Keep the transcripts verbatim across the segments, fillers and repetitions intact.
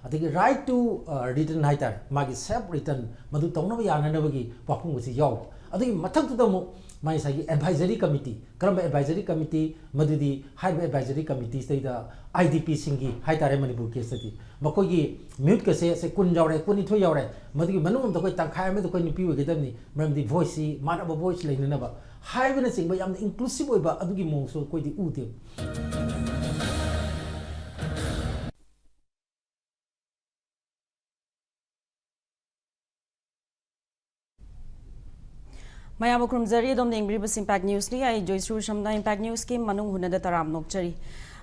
ꯑꯗꯒꯤ right to return ꯍꯥꯏꯇꯥꯔꯦ, ꯃꯥꯒꯤ safe return ꯃꯗꯨ ꯇꯧꯅꯕ ꯌꯥꯅꯅꯕꯒꯤ ꯋꯥꯐꯝꯒꯁꯤ ꯌꯥꯎꯕ꯫ ꯑꯗꯨꯒꯤ ꯃꯊꯛꯇꯨꯗ ꯑꯃꯨꯛ ꯃꯥꯒꯤ ꯉꯁꯥꯏꯒꯤ advisory committee, ꯀꯔꯝꯕ advisory committee? ꯃꯗꯨꯗꯤ ꯍꯥꯏꯔꯤꯕ advisory committee ꯁꯤꯗꯩꯗ IDP ꯁꯤꯡꯒꯤ ꯍꯥꯏꯇꯥꯔꯦ, ꯃꯅꯤꯄꯨꯔ case ꯇꯗꯤ ꯃꯈꯣꯏꯒꯤ ꯃꯤꯍꯨꯠꯀꯁꯦ ꯁꯦ ꯀꯨꯟ ꯌꯥꯎꯔꯦ, ꯀꯨꯟꯅꯤꯊꯣꯏ ꯌꯥꯎꯔꯦ, ꯃꯗꯨꯒꯤ ꯃꯅꯨꯡ ꯑꯃꯗ ꯑꯩꯈꯣꯏ ꯇꯪꯈꯥꯏ ꯑꯃꯗ ꯑꯩꯈꯣꯏ ꯅꯨꯄꯤ ꯑꯣꯏꯒꯗꯕꯅꯤ, ꯃꯔꯝꯗꯤ voice ꯁꯤ ꯃꯥꯟꯅꯕ voice ꯂꯩꯅꯅꯕ ꯍꯥꯏꯕꯅꯆꯤꯡꯕ ꯌꯥꯝꯅ inclusive ꯑꯣꯏꯕ ꯑꯗꯨꯒꯤ ꯃꯑꯣꯡꯁꯨ ꯑꯩꯈꯣꯏꯗꯤ ꯎꯗꯦ꯫ ꯃꯌꯥꯝꯕꯨ ꯈꯨꯔꯨꯝꯖꯔꯤ꯫ ꯑꯗꯣꯝꯅ ꯌꯦꯡꯕꯤꯔꯤꯕꯁꯤ Impact News ꯅꯤ꯫ ꯑꯩ ꯖꯣꯏꯁ꯭ꯔꯤ ꯁꯝꯅ Impact News ꯀꯤ ꯃꯅꯨꯡ ꯍꯨꯠꯅꯗ ꯇꯔꯥꯝꯅ ꯑꯣꯛꯆꯔꯤ꯫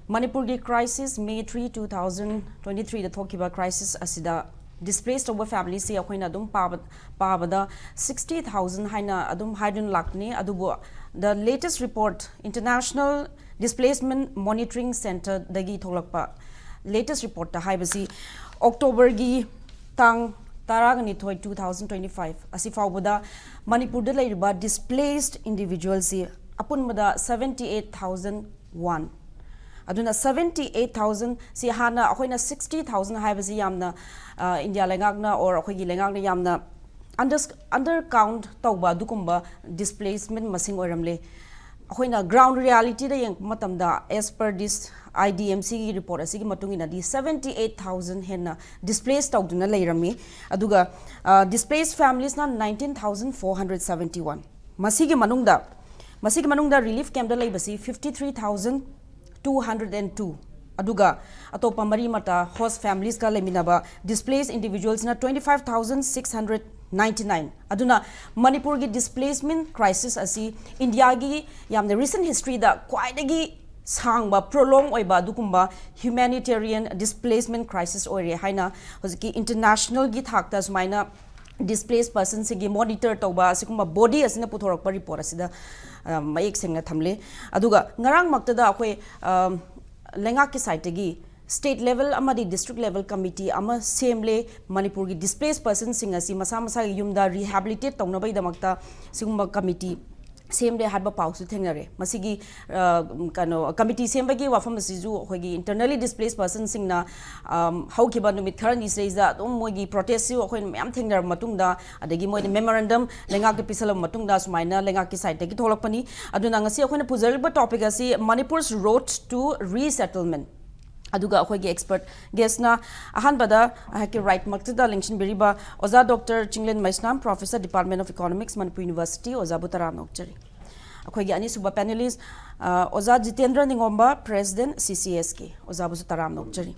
ꯃꯅꯤꯄꯨꯔꯒꯤ crisis, May three, two thousand twenty three ꯗ ꯊꯣꯛꯈꯤꯕ crisis ꯑꯁꯤꯗ displace ꯇꯧꯕ family ꯁꯤ ꯑꯩꯈꯣꯏꯅ ꯑꯗꯨꯝ ꯄꯥꯕ, ꯄꯥꯕꯗ sixty thousand ꯍꯥꯏꯅ ꯑꯗꯨꯝ ꯍꯥꯏꯗꯨꯅ ꯂꯥꯛꯄꯅꯤ꯫ ꯑꯗꯨꯕꯨ the latest report, International Displacement Monitoring Centre ꯗꯒꯤ ꯊꯣꯛꯂꯛꯄ latest report ꯇ ꯍꯥꯏꯕꯁꯤ, October ꯒꯤ ꯇꯥꯡ ꯇꯔꯥꯅꯤꯊꯣꯏ, two thousand twenty five ꯑꯁꯤ ꯐꯥꯎꯕꯗ ꯃꯅꯤꯄꯨꯔꯗ ꯂꯩꯔꯤꯕ displaced individual ꯁꯤ ꯑꯄꯨꯟꯕꯗ seventy eight thousand one꯫ ꯑꯗꯨꯅ seventy eight thousand ꯁꯤ ꯍꯥꯟꯅ ꯑꯩꯈꯣꯏꯅ sixty thousand ꯍꯥꯏꯕꯁꯤ ꯌꯥꯝꯅ, ꯑ, ꯏꯟꯗꯤꯌꯥ ꯂꯩꯉꯥꯛꯅ or ꯑꯩꯈꯣꯏꯒꯤ ꯂꯩꯉꯥꯛꯅ ꯌꯥꯝꯅ under, under count ꯇꯧꯕ ꯑꯗꯨꯒꯨꯝꯕ displacement ꯃꯁꯤꯡ ꯑꯣꯏꯔꯝꯂꯦ꯫ ꯑꯩꯈꯣꯏꯅ ground reality ꯗ ꯌꯦꯡꯕ ꯃꯇꯝꯗ, as per this IDMC ꯒꯤ report ꯑꯁꯤꯒꯤ ꯃꯇꯨꯡ ꯏꯟꯅꯗꯤ, seventy eight thousand ꯍꯦꯟꯅ displace ꯇꯧꯗꯨꯅ ꯂꯩꯔꯝꯃꯤ꯫ ꯑꯗꯨꯒ, ꯑ, displaced families ꯅ nineteen thousand four hundred seventy one꯫ ꯃꯁꯤꯒꯤ ꯃꯅꯨꯡꯗ, ꯃꯁꯤꯒꯤ ꯃꯅꯨꯡꯗ relief camp ꯇ ꯂꯩꯕꯁꯤ fifty three thousand two hundred and two꯫ ꯑꯗꯨꯒ ꯑꯇꯣꯞꯄ ꯃꯔꯤ ꯃꯇꯥ host families ꯀ ꯂꯩꯃꯤꯟꯅꯕ displaced individuals ꯅ twenty five thousand six hundred ninety nine꯫ ꯑꯗꯨꯅ ꯃꯅꯤꯄꯨꯔꯒꯤ displacement crisis ꯑꯁꯤ ꯏꯟꯗꯤꯌꯥꯒꯤ ꯌꯥꯝꯅ recent history ꯗ ꯈ꯭ꯋꯥꯏꯗꯒꯤ ꯁꯥꯡꯕ, prolong ꯑꯣꯏꯕ ꯑꯗꯨꯒꯨꯝꯕ humanitarian displacement crisis ꯑꯣꯏꯔꯦ ꯍꯥꯏꯅ ꯍꯧꯖꯤꯛꯀꯤ international ꯒꯤ ꯊꯥꯛꯇ ꯁꯨꯃꯥꯏꯅ displaced person ꯁꯤꯡꯒꯤ monitor ꯇꯧꯕ ꯑꯁꯤꯒꯨꯝꯕ body ꯑꯁꯤꯅ ꯄꯨꯊꯣꯔꯛꯄ report ꯑꯁꯤꯗ, ꯑ, ꯃꯌꯦꯛ ꯁꯦꯡꯅ ꯊꯝꯂꯤ꯫ ꯑꯗꯨꯒ ꯉꯔꯥꯡꯃꯛꯇꯗ ꯑꯩꯈꯣꯏ, ꯑ, ꯂꯩꯉꯥꯛꯀꯤ side ꯇꯒꯤ state level ꯑꯃꯗꯤ district level committee ꯑꯃ ꯁꯦꯝꯂꯦ꯫ ꯃꯅꯤꯄꯨꯔꯒꯤ displaced person ꯁꯤꯡ ꯑꯁꯤ ꯃꯁꯥ ꯃꯁꯥꯒꯤ ꯌꯨꯝꯗ rehabilitate ꯇꯧꯅꯕꯒꯤꯗꯃꯛꯇ ꯁꯤꯒꯨꯝꯕ committee ꯁꯦꯝꯂꯦ ꯍꯥꯏꯕ ꯄꯥꯎꯁꯨ ꯊꯦꯡꯅꯔꯦ꯫ ꯃꯁꯤꯒꯤ ꯑ, ꯀꯩꯅꯣ, ꯀꯃꯤꯇꯤ ꯁꯦꯝꯕꯒꯤ ꯋꯥꯐꯝ ꯑꯁꯤꯁꯨ ꯑꯩꯈꯣꯏꯒꯤ internally displaced personꯁꯤꯡꯅ, ꯑꯝ, ꯍꯧꯈꯤꯕ ꯅꯨꯃꯤꯠ ꯈꯔꯅꯤꯁꯤꯗꯩꯁꯤꯗ ꯑꯗꯨꯝ ꯃꯣꯏꯒꯤ protestꯁꯨ ꯑꯩꯈꯣꯏꯅ ꯃꯌꯥꯝ ꯊꯦꯡꯅꯔꯕ ꯃꯇꯨꯡꯗ, ꯑꯗꯒꯤ ꯃꯣꯏꯅ memorandum ꯂꯩꯉꯥꯛꯇ ꯄꯤꯁꯜꯂꯕ ꯃꯇꯨꯡꯗ ꯁꯨꯃꯥꯏꯅ ꯂꯩꯉꯥꯛꯀꯤ sideꯇꯒꯤ ꯊꯣꯛꯂꯛꯄꯅꯤ꯫ ꯑꯗꯨꯅ ꯉꯁꯤ ꯑꯩꯈꯣꯏꯅ ꯄꯨꯖꯔꯤꯕ topic ꯑꯁꯤ Manipur's road to resettlement꯫ ꯑꯗꯨꯒ ꯑꯩꯈꯣꯏꯒꯤ expert guestꯅ ꯑꯍꯥꯟꯕꯗ ꯑꯩꯍꯥꯛꯀꯤ rightꯃꯛꯇꯗ ꯂꯦꯡꯁꯤꯟꯕꯤꯔꯤꯕ ꯑꯣꯖꯥ doctor Chinglen Maisnam, Professor, Department of Economics, Manipur University, ꯑꯣꯖꯥꯕꯨ ꯇꯔꯥꯝ ꯑꯣꯛꯆꯔꯤ꯫ ꯑꯩꯈꯣꯏꯒꯤ ꯑꯅꯤꯁꯨꯕ panelist, ꯑ, ꯑꯣꯖꯥ ꯖꯤꯇꯦꯟꯗ꯭ꯔ ꯅꯤꯡꯉꯣꯝꯕ, President, CCSK, ꯑꯣꯖꯥꯕꯨꯁꯨ ꯇꯔꯥꯝꯅ ꯑꯣꯛꯆꯔꯤ꯫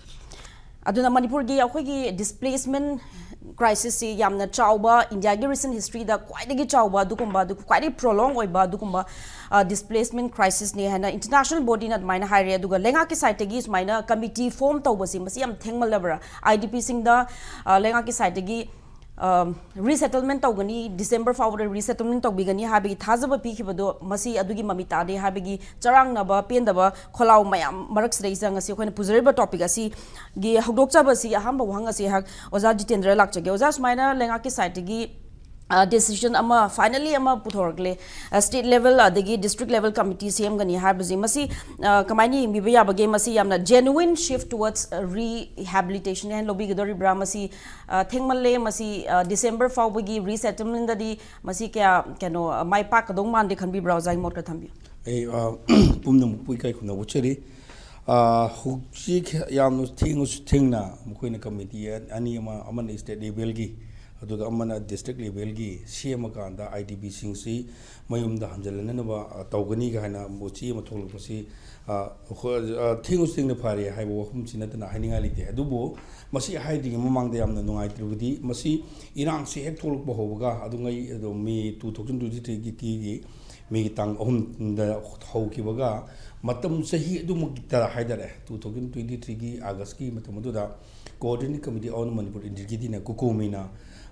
ꯑꯗꯨꯅ ꯃꯅꯤꯄꯨꯔꯒꯤ ꯑꯩꯈꯣꯏꯒꯤ displacement crisisꯁꯤ ꯌꯥꯝꯅ ꯆꯥꯎꯕ, ꯏꯟꯗꯤꯌꯥꯒꯤ recent historyꯗ ꯈ꯭ꯋꯥꯏꯗꯒꯤ ꯆꯥꯎꯕ ꯑꯗꯨꯒꯨꯝꯕ, ꯑꯗꯨ ꯈ꯭ꯋꯥꯏꯗꯒꯤ prolong ꯑꯣꯏꯕ ꯑꯗꯨꯒꯨꯝꯕ, ꯑ, displacement crisisꯅꯤ ꯍꯥꯏꯅ international bodyꯅ ꯑꯗꯨꯃꯥꯏꯅ ꯍꯥꯏꯔꯦ꯫ ꯑꯗꯨꯒ ꯂꯩꯉꯥꯛꯀꯤ sideꯇꯒꯤ ꯁꯨꯃꯥꯏꯅ committee form ꯇꯧꯕꯁꯤ, ꯃꯁꯤ ꯌꯥꯝ ꯊꯦꯡꯃꯜꯂꯕ꯭ꯔꯥ? IDPꯁꯤꯡꯗ, ꯑ, ꯂꯩꯉꯥꯛꯀꯤ sideꯇꯒꯤ, ꯑ, resettlement ꯇꯧꯒꯅꯤ, December ꯐꯥꯎꯕꯗ resettlement ꯇꯧꯕꯤꯒꯅꯤ ꯍꯥꯏꯕꯒꯤ ꯊꯥꯖꯕ ꯄꯤꯈꯤꯕꯗꯣ, ꯃꯁꯤ ꯑꯗꯨꯒꯤ ꯃꯃꯤ ꯇꯥꯗꯦ ꯍꯥꯏꯕꯒꯤ ꯆꯔꯥꯡꯅꯕ, ꯄꯦꯟꯗꯕ ꯈꯣꯜꯂꯥꯎ ꯃꯌꯥꯝ ꯃꯔꯛꯁꯤꯗꯩꯁꯤꯗ ꯉꯁꯤ ꯑꯩꯈꯣꯏꯅ ꯄꯨꯖꯔꯤꯕ topic ꯑꯁꯤꯒꯤ ꯍꯧꯗꯣꯛꯆꯕꯁꯤ, ꯑꯍꯥꯟꯕ ꯋꯥꯍꯪ ꯑꯁꯤ ꯑꯩꯍꯥꯛ ꯑꯣꯖꯥ ꯖꯤꯇꯦꯟꯗ꯭ꯔ ꯂꯥꯛꯆꯒꯦ꯫ ꯑꯣꯖꯥ, ꯁꯨꯃꯥꯏꯅ ꯂꯩꯉꯥꯛꯀꯤ sideꯇꯒꯤ, ꯑ, decision ꯑꯃ, finally ꯑꯃ ꯄꯨꯊꯣꯔꯛꯂꯦ꯫ ꯑ, state level ꯑꯗꯒꯤ district level committee ꯁꯦꯝꯒꯅꯤ ꯍꯥꯏꯕꯁꯤ, ꯃꯁꯤ, ꯑ, ꯀꯃꯥꯏꯅ ꯌꯦꯡꯕꯤꯕ ꯌꯥꯕꯒꯦ? ꯃꯁꯤ ꯌꯥꯝꯅ genuine shift towards, ꯑ, rehabilitation ꯍꯥꯏꯅ ꯂꯧꯕꯤꯒꯗꯧꯔꯤꯕ꯭ꯔꯥ? ꯃꯁꯤ, ꯑ, ꯊꯦꯡꯃꯜꯂꯦ꯫ ꯃꯁꯤ, ꯑ, December ꯐꯥꯎꯕꯒꯤ resettlementꯗꯗꯤ ꯃꯁꯤ ꯀꯌꯥ, ꯀꯩꯅꯣ, ꯑ, ꯃꯥꯏ ꯄꯥꯛꯀꯗꯧ ꯃꯥꯟꯗꯦ ꯈꯟꯕꯤꯕ꯭ꯔꯥ? ꯑꯣꯖꯥꯒꯤ ꯃꯣꯠ ꯈꯔ ꯊꯝꯕꯤꯌꯨ꯫ ꯑꯩ, ꯑ, ꯄꯨꯝꯅꯃꯛꯄꯨ ꯏꯀꯥꯏ ꯈꯨꯝꯅꯕ ꯎꯠꯆꯔꯤ꯫ ꯑ, ꯍꯧꯖꯤꯛ ꯌꯥꯝꯅ ꯊꯦꯡꯉꯁꯨ ꯊꯦꯡꯅ ꯃꯈꯣꯏꯅ committee ꯑꯅꯤ ꯑꯃ, ꯑꯃꯅ state levelꯒꯤ, ꯑꯗꯨꯒ ꯑꯃꯅ district levelꯒꯤ ꯁꯦꯝꯃꯀꯥꯟꯗ IDPꯁꯤꯡꯁꯤ ꯃꯌꯨꯝꯗ ꯍꯟꯖꯤꯜꯍꯟꯅꯕ, ꯑ, ꯇꯧꯒꯅꯤ ꯀꯥꯏꯅ ꯆꯦ ꯑꯃ ꯊꯣꯛꯂꯛꯄꯁꯤ, ꯑ, ꯍꯣꯏ, ꯑ, ꯊꯦꯡꯉꯁꯨ ꯊꯦꯡꯅ ꯐꯔꯦ ꯍꯥꯏꯕ ꯋꯥꯐꯝꯁꯤ ꯅꯠꯇꯅ ꯍꯥꯏꯅꯤꯡꯉꯥꯏ ꯂꯩꯇꯦ꯫ ꯑꯗꯨꯕꯨ ꯃꯁꯤ ꯍꯥꯏꯗ꯭ꯔꯤꯉꯩ ꯃꯃꯥꯡꯗ ꯌꯥꯝꯅ ꯅꯨꯡꯉꯥꯏꯇ꯭ꯔꯤꯕꯗꯤ, ꯃꯁꯤ ꯏꯔꯥꯡꯁꯤ ꯍꯦꯛ ꯊꯣꯛꯂꯛꯄ ꯍꯧꯕꯒ, ꯑꯗꯨꯉꯩ, ꯑꯗꯣ May two thousand twenty-threeꯒꯤ Mayꯒꯤ ꯇꯥꯡ ꯑꯍꯨꯝꯗ ꯍꯧꯈꯤꯕꯒ, ꯃꯇꯝ ꯆꯍꯤ ꯑꯗꯨꯃꯛꯇ ꯍꯥꯏꯇꯥꯔꯦ, two thousand twenty-threeꯒꯤ Augustꯀꯤ ꯃꯇꯝ ꯑꯗꯨꯗ Coordinating Committee on Manipur Integrity ꯍꯥꯏꯅ, COCOMIꯅ,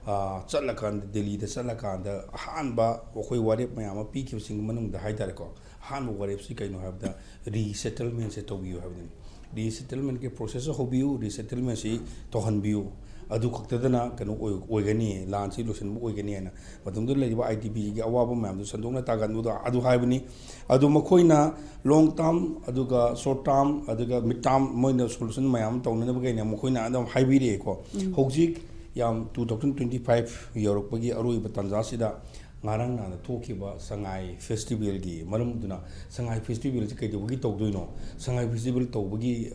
ꯑ, ꯆꯠꯂꯀꯥꯟꯗ, ꯗꯦꯜꯂꯤꯗ ꯆꯠꯂꯀꯥꯟꯗ ꯑꯍꯥꯟꯕ ꯑꯩꯈꯣꯏ ꯋꯥꯔꯦꯞ ꯃꯌꯥꯝ ꯑꯃ ꯄꯤꯈꯤꯕꯁꯤꯡꯒꯤ ꯃꯅꯨꯡꯗ ꯍꯥꯏꯇꯥꯔꯦꯀꯣ, ꯑꯍꯥꯟꯕ ꯋꯥꯔꯦꯞꯁꯤ ꯀꯩꯅꯣ ꯍꯥꯏꯕꯗ, resettlementꯁꯦ ꯇꯧꯕꯤꯌꯨ ꯍꯥꯏꯕꯅꯤ꯫ Resettlementꯀꯤ process ꯍꯧꯕꯤꯌꯨ, resettlementꯁꯤ ꯇꯧꯍꯟꯕꯤꯌꯨ꯫ ꯑꯗꯨ ꯈꯛꯇꯗꯅ ꯀꯩꯅꯣ ꯑꯣꯏ-, ꯑꯣꯏꯒꯅꯤ, ꯂꯥꯟꯁꯤ ꯂꯣꯏꯁꯤꯟꯕ ꯑꯣꯏꯒꯅꯤ ꯍꯥꯏꯅ ꯃꯇꯝꯗꯨꯗ ꯂꯩꯔꯤꯕ ꯑꯥꯏ ꯗꯤ ꯄꯤꯒꯤ ꯑꯋꯥꯕ ꯃꯌꯥꯝꯗꯨ ꯁꯟꯗꯣꯛꯅ ꯇꯥꯒꯟꯕꯗꯣ ꯑꯗꯨ ꯍꯥꯏꯕꯅꯤ꯫ ꯑꯗꯨ ꯃꯈꯣꯏꯅ long term ꯑꯗꯨꯒ short term ꯑꯗꯨꯒ mid term ꯃꯣꯏꯅ solution ꯃꯌꯥꯝ ꯑꯃ ꯇꯧꯅꯅꯕꯒꯤꯅ ꯃꯈꯣꯏꯅ ꯑꯗꯨꯝ ꯍꯥꯏꯕꯤꯔꯛꯑꯦꯀꯣ꯫ ꯎꯝ꯫ ꯍꯧꯖꯤꯛ ꯌꯥꯝ two thousand twenty five ꯌꯧꯔꯛꯄꯒꯤ ꯑꯔꯣꯏꯕ ꯇꯥꯟꯖꯥꯁꯤꯗ ꯉꯔꯥꯡ ꯅꯍꯥꯟꯗ ꯊꯣꯛꯈꯤꯕ ꯁꯉꯥꯏ festivalꯒꯤ ꯃꯔꯝꯗꯨꯅ ꯁꯉꯥꯏ festivalꯁꯤ ꯀꯩꯗꯧꯕꯒꯤ ꯇꯧꯗꯣꯏꯅꯣ? ꯁꯉꯥꯏ festival ꯇꯧꯕꯒꯤ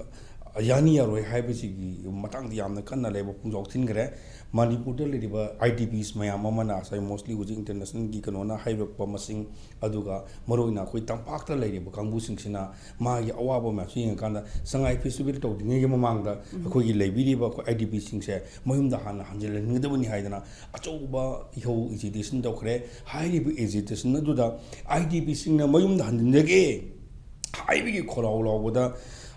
ꯌꯥꯅꯤ ꯌꯥꯔꯣꯏ ꯍꯥꯏꯕꯁꯤꯒꯤ ꯃꯇꯥꯡꯗ ꯌꯥꯝꯅ ꯀꯟꯅ ꯂꯩꯕꯥꯛ ꯄꯨꯡ ꯆꯥꯎꯊꯤꯟꯈ꯭ꯔꯦ꯫ ꯃꯅꯤꯄꯨꯔꯗ ꯂꯩꯔꯤꯕ ꯑꯥꯏ ꯗꯤ ꯄꯤꯁ ꯃꯌꯥꯝ ꯑꯃꯅ ꯉꯁꯥꯏ mostly ꯍꯧꯖꯤꯛ internationalꯒꯤ ꯀꯩꯅꯣꯅ ꯍꯥꯏꯔꯛꯄ ꯃꯁꯤꯡ, ꯑꯗꯨꯒ ꯃꯔꯨꯑꯣꯏꯅ ꯑꯩꯈꯣꯏ ꯇꯝꯄꯥꯛꯇ ꯂꯩꯔꯤꯕ ꯀꯥꯡꯕꯨꯁꯤꯡꯁꯤꯅ ꯃꯥꯒꯤ ꯑꯋꯥꯕ ꯃꯌꯥꯝꯁꯤ ꯌꯦꯡꯉꯀꯥꯟꯗ ꯁꯉꯥꯏ festival ꯇꯧꯗ꯭ꯔꯤꯉꯩꯒꯤ ꯃꯃꯥꯡꯗ ꯎꯝ꯫ ꯑꯩꯈꯣꯏꯒꯤ ꯂꯩꯕꯤꯔꯤꯕ ꯑꯩꯈꯣꯏ ꯑꯥꯏ ꯗꯤ ꯄꯤꯁꯤꯡꯁꯦ ꯃꯌꯨꯝꯗ ꯍꯥꯟꯅ ꯍꯟꯖꯤꯜꯍꯟꯒꯗꯕꯅꯤ ꯍꯥꯏꯗꯅ ꯑꯆꯧꯕ ꯏꯍꯧ agitation ꯇꯧꯈ꯭ꯔꯦ꯫ ꯍꯥꯏꯔꯤꯕ agitation ꯑꯗꯨꯗ ꯑꯥꯏ ꯗꯤ ꯄꯤꯁꯤꯡꯅ ꯃꯌꯨꯝꯗ ꯍꯟꯖꯤꯟꯖꯒꯦ ꯍꯥꯏꯕꯒꯤ ꯈꯣꯜꯂꯥꯎ ꯂꯥꯎꯕꯗ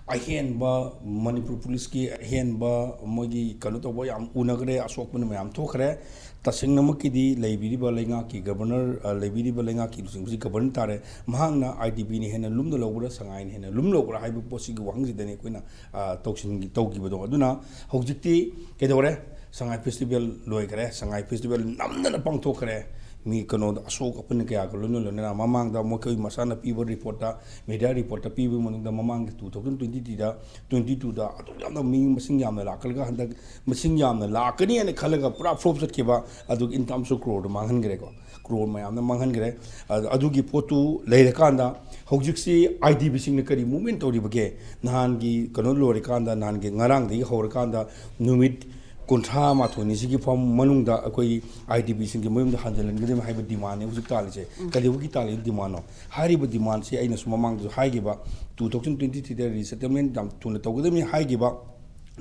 ꯑꯍꯦꯟꯕ ꯃꯅꯤꯄꯨꯔ ꯄꯨꯂꯤꯁꯀꯤ ꯑꯍꯦꯟꯕ ꯃꯣꯏꯒꯤ ꯀꯩꯅꯣ ꯇꯧꯕ ꯌꯥꯝ ꯎꯅꯈ꯭ꯔꯦ, ꯑꯁꯣꯛꯄꯅ ꯃꯌꯥꯝ ꯊꯣꯛꯈ꯭ꯔꯦ꯫ ꯇꯁꯦꯡꯅꯃꯛꯀꯤꯗꯤ ꯂꯩꯕꯤꯔꯤꯕ ꯂꯩꯉꯥꯛꯀꯤ ꯒꯕꯔꯅꯔ, ꯑ, ꯂꯩꯕꯤꯔꯤꯕ ꯂꯩꯉꯥꯛꯀꯤ ꯂꯨꯆꯤꯡꯕꯁꯤ ꯒꯕꯔꯟ ꯇꯥꯔꯦ꯫ ꯃꯍꯥꯛꯅ ꯑꯥꯏ ꯗꯤ ꯄꯤꯅ ꯍꯦꯟꯅ ꯂꯨꯝꯅ ꯂꯧꯕ꯭ꯔꯥ, ꯁꯉꯥꯏꯅ ꯍꯦꯟꯅ ꯂꯨꯝ ꯂꯧꯕ꯭ꯔꯥ ꯍꯥꯏꯕ ꯄꯣꯠꯁꯤꯒꯤ ꯋꯥꯍꯪꯁꯤꯗꯅꯤ ꯑꯩꯈꯣꯏꯅ, ꯑ, ꯇꯧꯁꯤꯟ-, ꯇꯧꯈꯤꯕꯗꯣ꯫ ꯑꯗꯨꯅ ꯍꯧꯖꯤꯛꯇꯤ ꯀꯩꯗꯧꯔꯦ? ꯁꯉꯥꯏ festival ꯂꯣꯏꯈꯔꯦ꯫ ꯁꯉꯥꯏ festival ꯅꯝꯗꯅ ꯄꯥꯡꯊꯣꯛꯈ꯭ꯔꯦ꯫ ꯃꯤ ꯀꯩꯅꯣꯗ ꯑꯁꯣꯛ ꯑꯄꯟ ꯀꯌꯥꯒ ꯂꯣꯏꯅ ꯂꯣꯏꯅꯅ ꯃꯃꯥꯡꯗ ꯃꯈꯣꯏ ꯃꯁꯥꯅ ꯄꯤꯕ ꯔꯤꯄꯣꯔꯠꯇ, ꯃꯦꯗꯤꯌꯥ ꯔꯤꯄꯣꯔꯠꯇ ꯄꯤꯕ ꯃꯅꯨꯡꯗ ꯃꯃꯥꯡꯒꯤ two thousand twenty three ꯗ, twenty two ꯗ ꯑꯗꯨꯛ ꯌꯥꯝꯅ ꯃꯤ ꯃꯁꯤꯡ ꯌꯥꯝꯅ ꯂꯥꯛꯀꯂꯒ ꯍꯟꯗꯛ ꯃꯁꯤꯡ ꯌꯥꯝꯅ ꯂꯥꯛꯀꯅꯤ ꯍꯥꯏꯅ ꯈꯜꯂꯒ ꯄꯨꯔꯥ flop ꯆꯠꯈꯤꯕ, ꯑꯗꯨꯒ in terms of crore the ꯃꯥꯡꯍꯟꯈ꯭ꯔꯦꯀꯣ꯫ Crore ꯃꯌꯥꯝꯅ ꯃꯥꯡꯍꯟꯈ꯭ꯔꯦ꯫ ꯑ-, ꯑꯗꯨꯒꯤ ꯄꯣꯠꯇꯨ ꯂꯩꯔꯀꯥꯟꯗ ꯍꯧꯖꯤꯛꯁꯤ ꯑꯥꯏ ꯗꯤ ꯄꯤꯁꯤꯡꯅ ꯀꯔꯤ movement ꯇꯧꯔꯤꯕꯒꯦ? ꯅꯍꯥꯟꯒꯤ ꯀꯩꯅꯣ ꯂꯣꯏꯔꯀꯥꯟꯗ, ꯅꯍꯥꯟꯒꯤ ꯉꯔꯥꯡꯗꯒꯤ ꯍꯧꯔꯀꯥꯟꯗ ꯅꯨꯃꯤꯠ ꯀꯨꯟꯊ꯭ꯔꯥ ꯃꯥꯊꯣꯏꯅꯤꯁꯤꯒꯤ ꯐꯥꯎ ꯃꯅꯨꯡꯗ ꯑꯩꯈꯣꯏ ꯑꯥꯏ ꯗꯤ ꯄꯤꯁꯤꯡꯒꯤ ꯃꯌꯨꯝꯗ ꯍꯟꯖꯤꯜꯍꯟꯒꯗꯕꯅꯤ ꯍꯥꯏꯕ demandꯅꯤ ꯍꯧꯖꯤꯛ ꯇꯥꯜꯂꯤꯁꯦ꯫ ꯎꯝ꯫ ꯀꯩꯗꯧꯕꯒꯤ ꯇꯥꯜꯂꯤꯕ demandꯅꯣ? ꯍꯥꯏꯔꯤꯕ demandꯁꯤ ꯑꯩꯅꯁꯨ ꯃꯃꯥꯡꯗꯁꯨ ꯍꯥꯏꯈꯤꯕ, two thousand twenty three ꯗ resettlement ꯌꯥꯝ ꯊꯨꯅ ꯇꯧꯒꯗꯕꯅꯤ ꯍꯥꯏꯈꯤꯕ,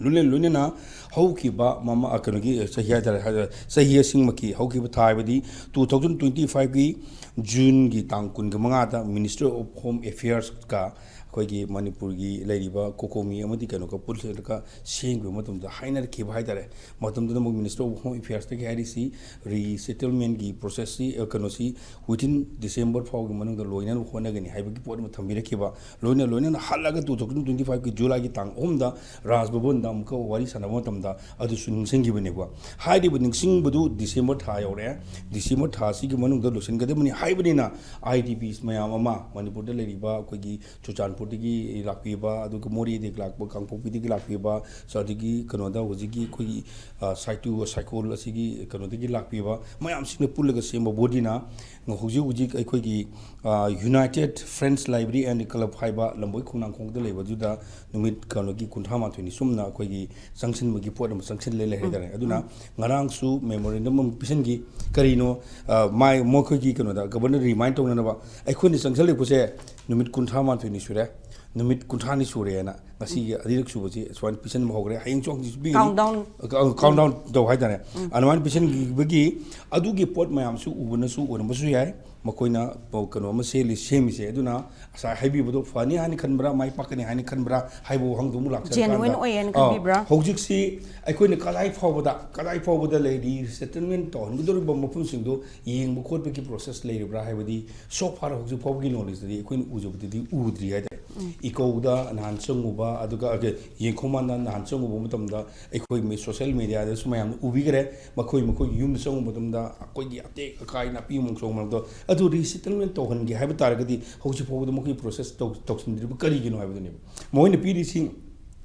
ꯂꯣꯏꯅ ꯂꯣꯏꯅꯅ ꯍꯧꯈꯤꯕ ꯃꯃꯥ-, ꯀꯩꯅꯣꯒꯤ ꯆꯍꯤ ꯍꯥꯏꯇꯥꯔꯦ, ꯍꯥꯏ-, ꯆꯍꯤ ꯑꯁꯤꯃꯛꯀꯤ ꯍꯧꯈꯤꯕ ꯊꯥ ꯍꯥꯏꯕꯗꯤ two thousand twenty five ꯀꯤ Juneꯒꯤ ꯇꯥꯡ ꯀꯨꯟꯒ ꯃꯉꯥꯗ Minister of Home Affairsꯀ ꯑꯩꯈꯣꯏꯒꯤ ꯃꯅꯤꯄꯨꯔꯒꯤ ꯂꯩꯔꯤꯕ ꯀꯣꯀꯣꯃꯤ ꯑꯃꯗꯤ ꯀꯩꯅꯣꯒ ꯄꯨꯜꯂꯒ ꯁꯦꯝꯈꯤꯕ ꯃꯇꯝꯗ ꯍꯥꯏꯅꯔꯛꯈꯤꯕ ꯍꯥꯏꯇꯥꯔꯦ꯫ ꯃꯇꯝꯗꯨꯗ ꯃꯣꯏ Minister of Home Affairsꯇꯒꯤ ꯍꯥꯏꯔꯤꯁꯤ, resettlementꯀꯤ processꯁꯤ, ꯑ, ꯀꯩꯅꯣꯁꯤ within December ꯐꯥꯎꯒꯤ ꯃꯅꯨꯡꯗ ꯂꯣꯏꯅꯅꯕ ꯍꯣꯠꯅꯒꯅꯤ ꯍꯥꯏꯕꯒꯤ ꯄꯣꯠ ꯑꯃ ꯊꯝꯕꯤꯔꯛꯈꯤꯕ꯫ ꯂꯣꯏꯅ ꯂꯣꯏꯅꯅ ꯍꯜꯂꯒ two thousand twenty fiveꯀꯤ Julyꯒꯤ ꯇꯥꯡ ꯑꯍꯨꯝꯗ ꯔꯥꯖ ꯚꯕꯟꯗ ꯑꯃꯨꯛꯀ ꯋꯥꯔꯤ ꯁꯥꯟꯅꯕ ꯃꯇꯝꯗ ꯑꯗꯨꯁꯨ ꯅꯤꯡꯁꯤꯡꯈꯤꯕꯅꯦꯕ꯫ ꯍꯥꯏꯔꯤꯕ ꯅꯤꯡꯁꯤꯡꯕꯗꯨ December ꯊꯥ ꯌꯧꯔꯛꯑꯦ꯫ December ꯊꯥ ꯑꯁꯤꯒꯤ ꯃꯅꯨꯡꯗ ꯂꯣꯏꯁꯤꯟꯒꯗꯕꯅꯤ ꯍꯥꯏꯕꯅꯤꯅ, IDPs ꯃꯌꯥꯝ ꯑꯃ, ꯃꯅꯤꯄꯨꯔꯗ ꯂꯩꯔꯤꯕ ꯑꯩꯈꯣꯏꯒꯤ ꯆꯨꯔꯆꯥꯟꯄꯨꯔꯗꯒꯤ ꯂꯥꯛꯄꯤꯕ, ꯑꯗꯨꯒ ꯃꯣꯔꯦꯗꯒꯤ ꯂꯥꯛꯄ, ꯀꯥꯡꯄꯣꯛꯄꯤꯗꯒꯤ ꯂꯥꯛꯄꯤꯕ, ꯑꯗꯒꯤ ꯀꯩꯅꯣꯗ ꯍꯧꯖꯤꯛꯀꯤ ꯑꯩꯈꯣꯏꯒꯤ, ꯑ, ꯁꯥꯏꯇꯨ ꯁꯥꯏꯀꯣꯜ ꯑꯁꯤꯒꯤ ꯀꯩꯅꯣꯗꯒꯤ ꯂꯥꯛꯄꯤꯕ ꯃꯌꯥꯝꯁꯤꯡꯅ ꯄꯨꯜꯂꯒ ꯁꯦꯝꯕ bodyꯅ ꯍꯧꯖꯤꯛ ꯍꯧꯖꯤꯛ ꯑꯩꯈꯣꯏꯒꯤ, ꯑ, United Friends Library and Club ꯍꯥꯏꯕ ꯂꯝꯕꯣꯏ ꯈꯣꯡꯅꯥꯡꯈꯣꯡꯗ ꯂꯩꯕꯗꯨꯗ ꯅꯨꯃꯤꯠ ꯀꯩꯅꯣꯒꯤ ꯀꯨꯟꯊ꯭ꯔꯥ ꯃꯥꯊꯣꯏꯅꯤ ꯁꯨꯝꯅ ꯑꯩꯈꯣꯏꯒꯤ ꯆꯪꯁꯤꯟꯕꯒꯤ ꯄꯣꯠ ꯑꯃ ꯆꯪꯁꯤꯜꯂꯦ ꯂꯩ ꯍꯥꯏꯇꯥꯔꯦ꯫ ꯑꯗꯨꯅ ꯉꯔꯥꯡꯁꯨ memorandum ꯑꯃ ꯄꯤꯁꯤꯟꯈꯤ꯫ ꯀꯔꯤꯅꯣ, ꯑ, ꯃꯥꯏ-, ꯃꯈꯣꯏꯒꯤ ꯀꯩꯅꯣꯗ, Governorꯗ remind ꯇꯧꯅꯅꯕ ꯑꯩꯈꯣꯏꯅ ꯆꯪꯁꯤꯜꯂꯛꯄꯁꯦ ꯅꯨꯃꯤꯠ ꯀꯨꯟꯊ꯭ꯔꯥ ꯃꯥꯊꯣꯏꯅꯤ ꯁꯨꯔꯦ, ꯅꯨꯃꯤꯠ ꯀꯨꯟꯊ꯭ꯔꯥꯅꯤ ꯁꯨꯔꯦꯅ ꯉꯁꯤꯒꯤ ꯑꯅꯤꯔꯛ ꯁꯨꯕꯁꯤ ꯁꯨꯃꯥꯏꯅ ꯄꯤꯁꯤꯟꯕ ꯍꯧꯈ꯭ꯔꯦ꯫ ꯍꯌꯦꯡꯁꯨ ꯍꯪꯆꯤꯠꯁꯨ ꯄꯤꯒꯅꯤ꯫ Countdown꯫ ꯑ, countdown ꯇꯧ ꯍꯥꯏꯇꯥꯔꯦ꯫ ꯑꯗꯨꯃꯥꯏꯅ ꯄꯤꯁꯤꯟꯈꯤꯕꯒꯤ ꯑꯗꯨꯒꯤ ꯄꯣꯠ ꯃꯌꯥꯝꯁꯨ ꯎꯕꯅꯁꯨ ꯑꯣꯏꯔꯝꯕꯁꯨ ꯌꯥꯏ꯫ ꯃꯈꯣꯏꯅ ꯄ-, ꯀꯩꯅꯣ ꯑꯃ ꯁꯦꯝꯂꯤ, ꯁꯦꯝꯃꯤꯁꯦ꯫ ꯑꯗꯨꯅ ꯉꯁꯥꯏ ꯍꯥꯏꯕꯤꯕꯗꯣ ꯐꯅꯤ ꯍꯥꯏꯅ ꯈꯟꯕ꯭ꯔꯥ, ꯃꯥꯏ ꯄꯥꯛꯀꯅꯤ ꯍꯥꯏꯅ ꯈꯟꯕ꯭ꯔꯥ ꯍꯥꯏꯕ ꯋꯥꯍꯪꯗꯨ ꯑꯃꯨꯛ ꯂꯥꯛꯆꯔꯀꯥꯟꯗ, Genuine ꯑꯣꯏꯌꯦꯅ ꯑ, ꯈꯟꯕꯤꯕ꯭ꯔꯥ? ꯍꯧꯖꯤꯛꯁꯤ ꯑꯩꯈꯣꯏꯅ ꯀꯗꯥꯏ ꯐꯥꯎꯕꯗ, ꯀꯗꯥꯏ ꯐꯥꯎꯕꯗ ꯂꯩꯔꯤ, resettlement ꯇꯧꯍꯟꯒꯗꯧꯔꯤꯕ ꯃꯐꯝꯁꯤꯡꯗꯣ ꯌꯦꯡꯕ ꯈꯣꯠꯄꯒꯤ process ꯂꯩꯔꯤꯕ꯭ꯔꯥ ꯍꯥꯏꯕꯗꯤ, so far ꯍꯧꯖꯤꯛ ꯐꯥꯎꯕꯒꯤ knowledgeꯇꯗꯤ ꯑꯩꯈꯣꯏꯅ ꯎꯖꯕꯗꯗꯤ ꯎꯗ꯭ꯔꯤ ꯍꯥꯏꯇꯥꯔꯦ꯫ ꯏꯀꯧꯗ ꯅꯍꯥꯟ ꯆꯪꯉꯨꯕ, ꯑꯗꯨꯒ, ꯑ, ꯌꯦꯡꯈꯣꯃꯥꯟꯗ ꯅꯍꯥꯟ ꯆꯪꯉꯨꯕ ꯃꯇꯝꯗ ꯑꯩꯈꯣꯏ ꯃꯤ social mediaꯗꯁꯨ ꯃꯌꯥꯝꯅ ꯎꯕꯤꯈ꯭ꯔꯦ꯫ ꯃꯈꯣꯏ, ꯃꯈꯣꯏꯒꯤ ꯌꯨꯝꯗ ꯆꯪꯉꯨꯕ ꯃꯇꯝꯗ ꯑꯩꯈꯣꯏꯒꯤ ꯑꯇꯦꯛ ꯑꯀꯥꯏ, ꯅꯥꯄꯤ ꯑꯃꯣꯡ ꯆꯣꯡꯕꯗꯣ, ꯑꯗꯨ resettlement ꯇꯧꯍꯟꯒꯦ ꯍꯥꯏꯕ ꯇꯥꯔꯒꯗꯤ ꯍꯧꯖꯤꯛ ꯐꯥꯎꯕꯗ ꯃꯈꯣꯏꯒꯤ process ꯇꯧ-, ꯇꯧꯁꯤꯟꯗ꯭ꯔꯤꯕ ꯀꯔꯤꯒꯤꯅꯣ ꯍꯥꯏꯕꯗꯨꯅꯦꯕ꯫ ꯃꯈꯣꯏꯅ ꯄꯤꯔꯤꯁꯤ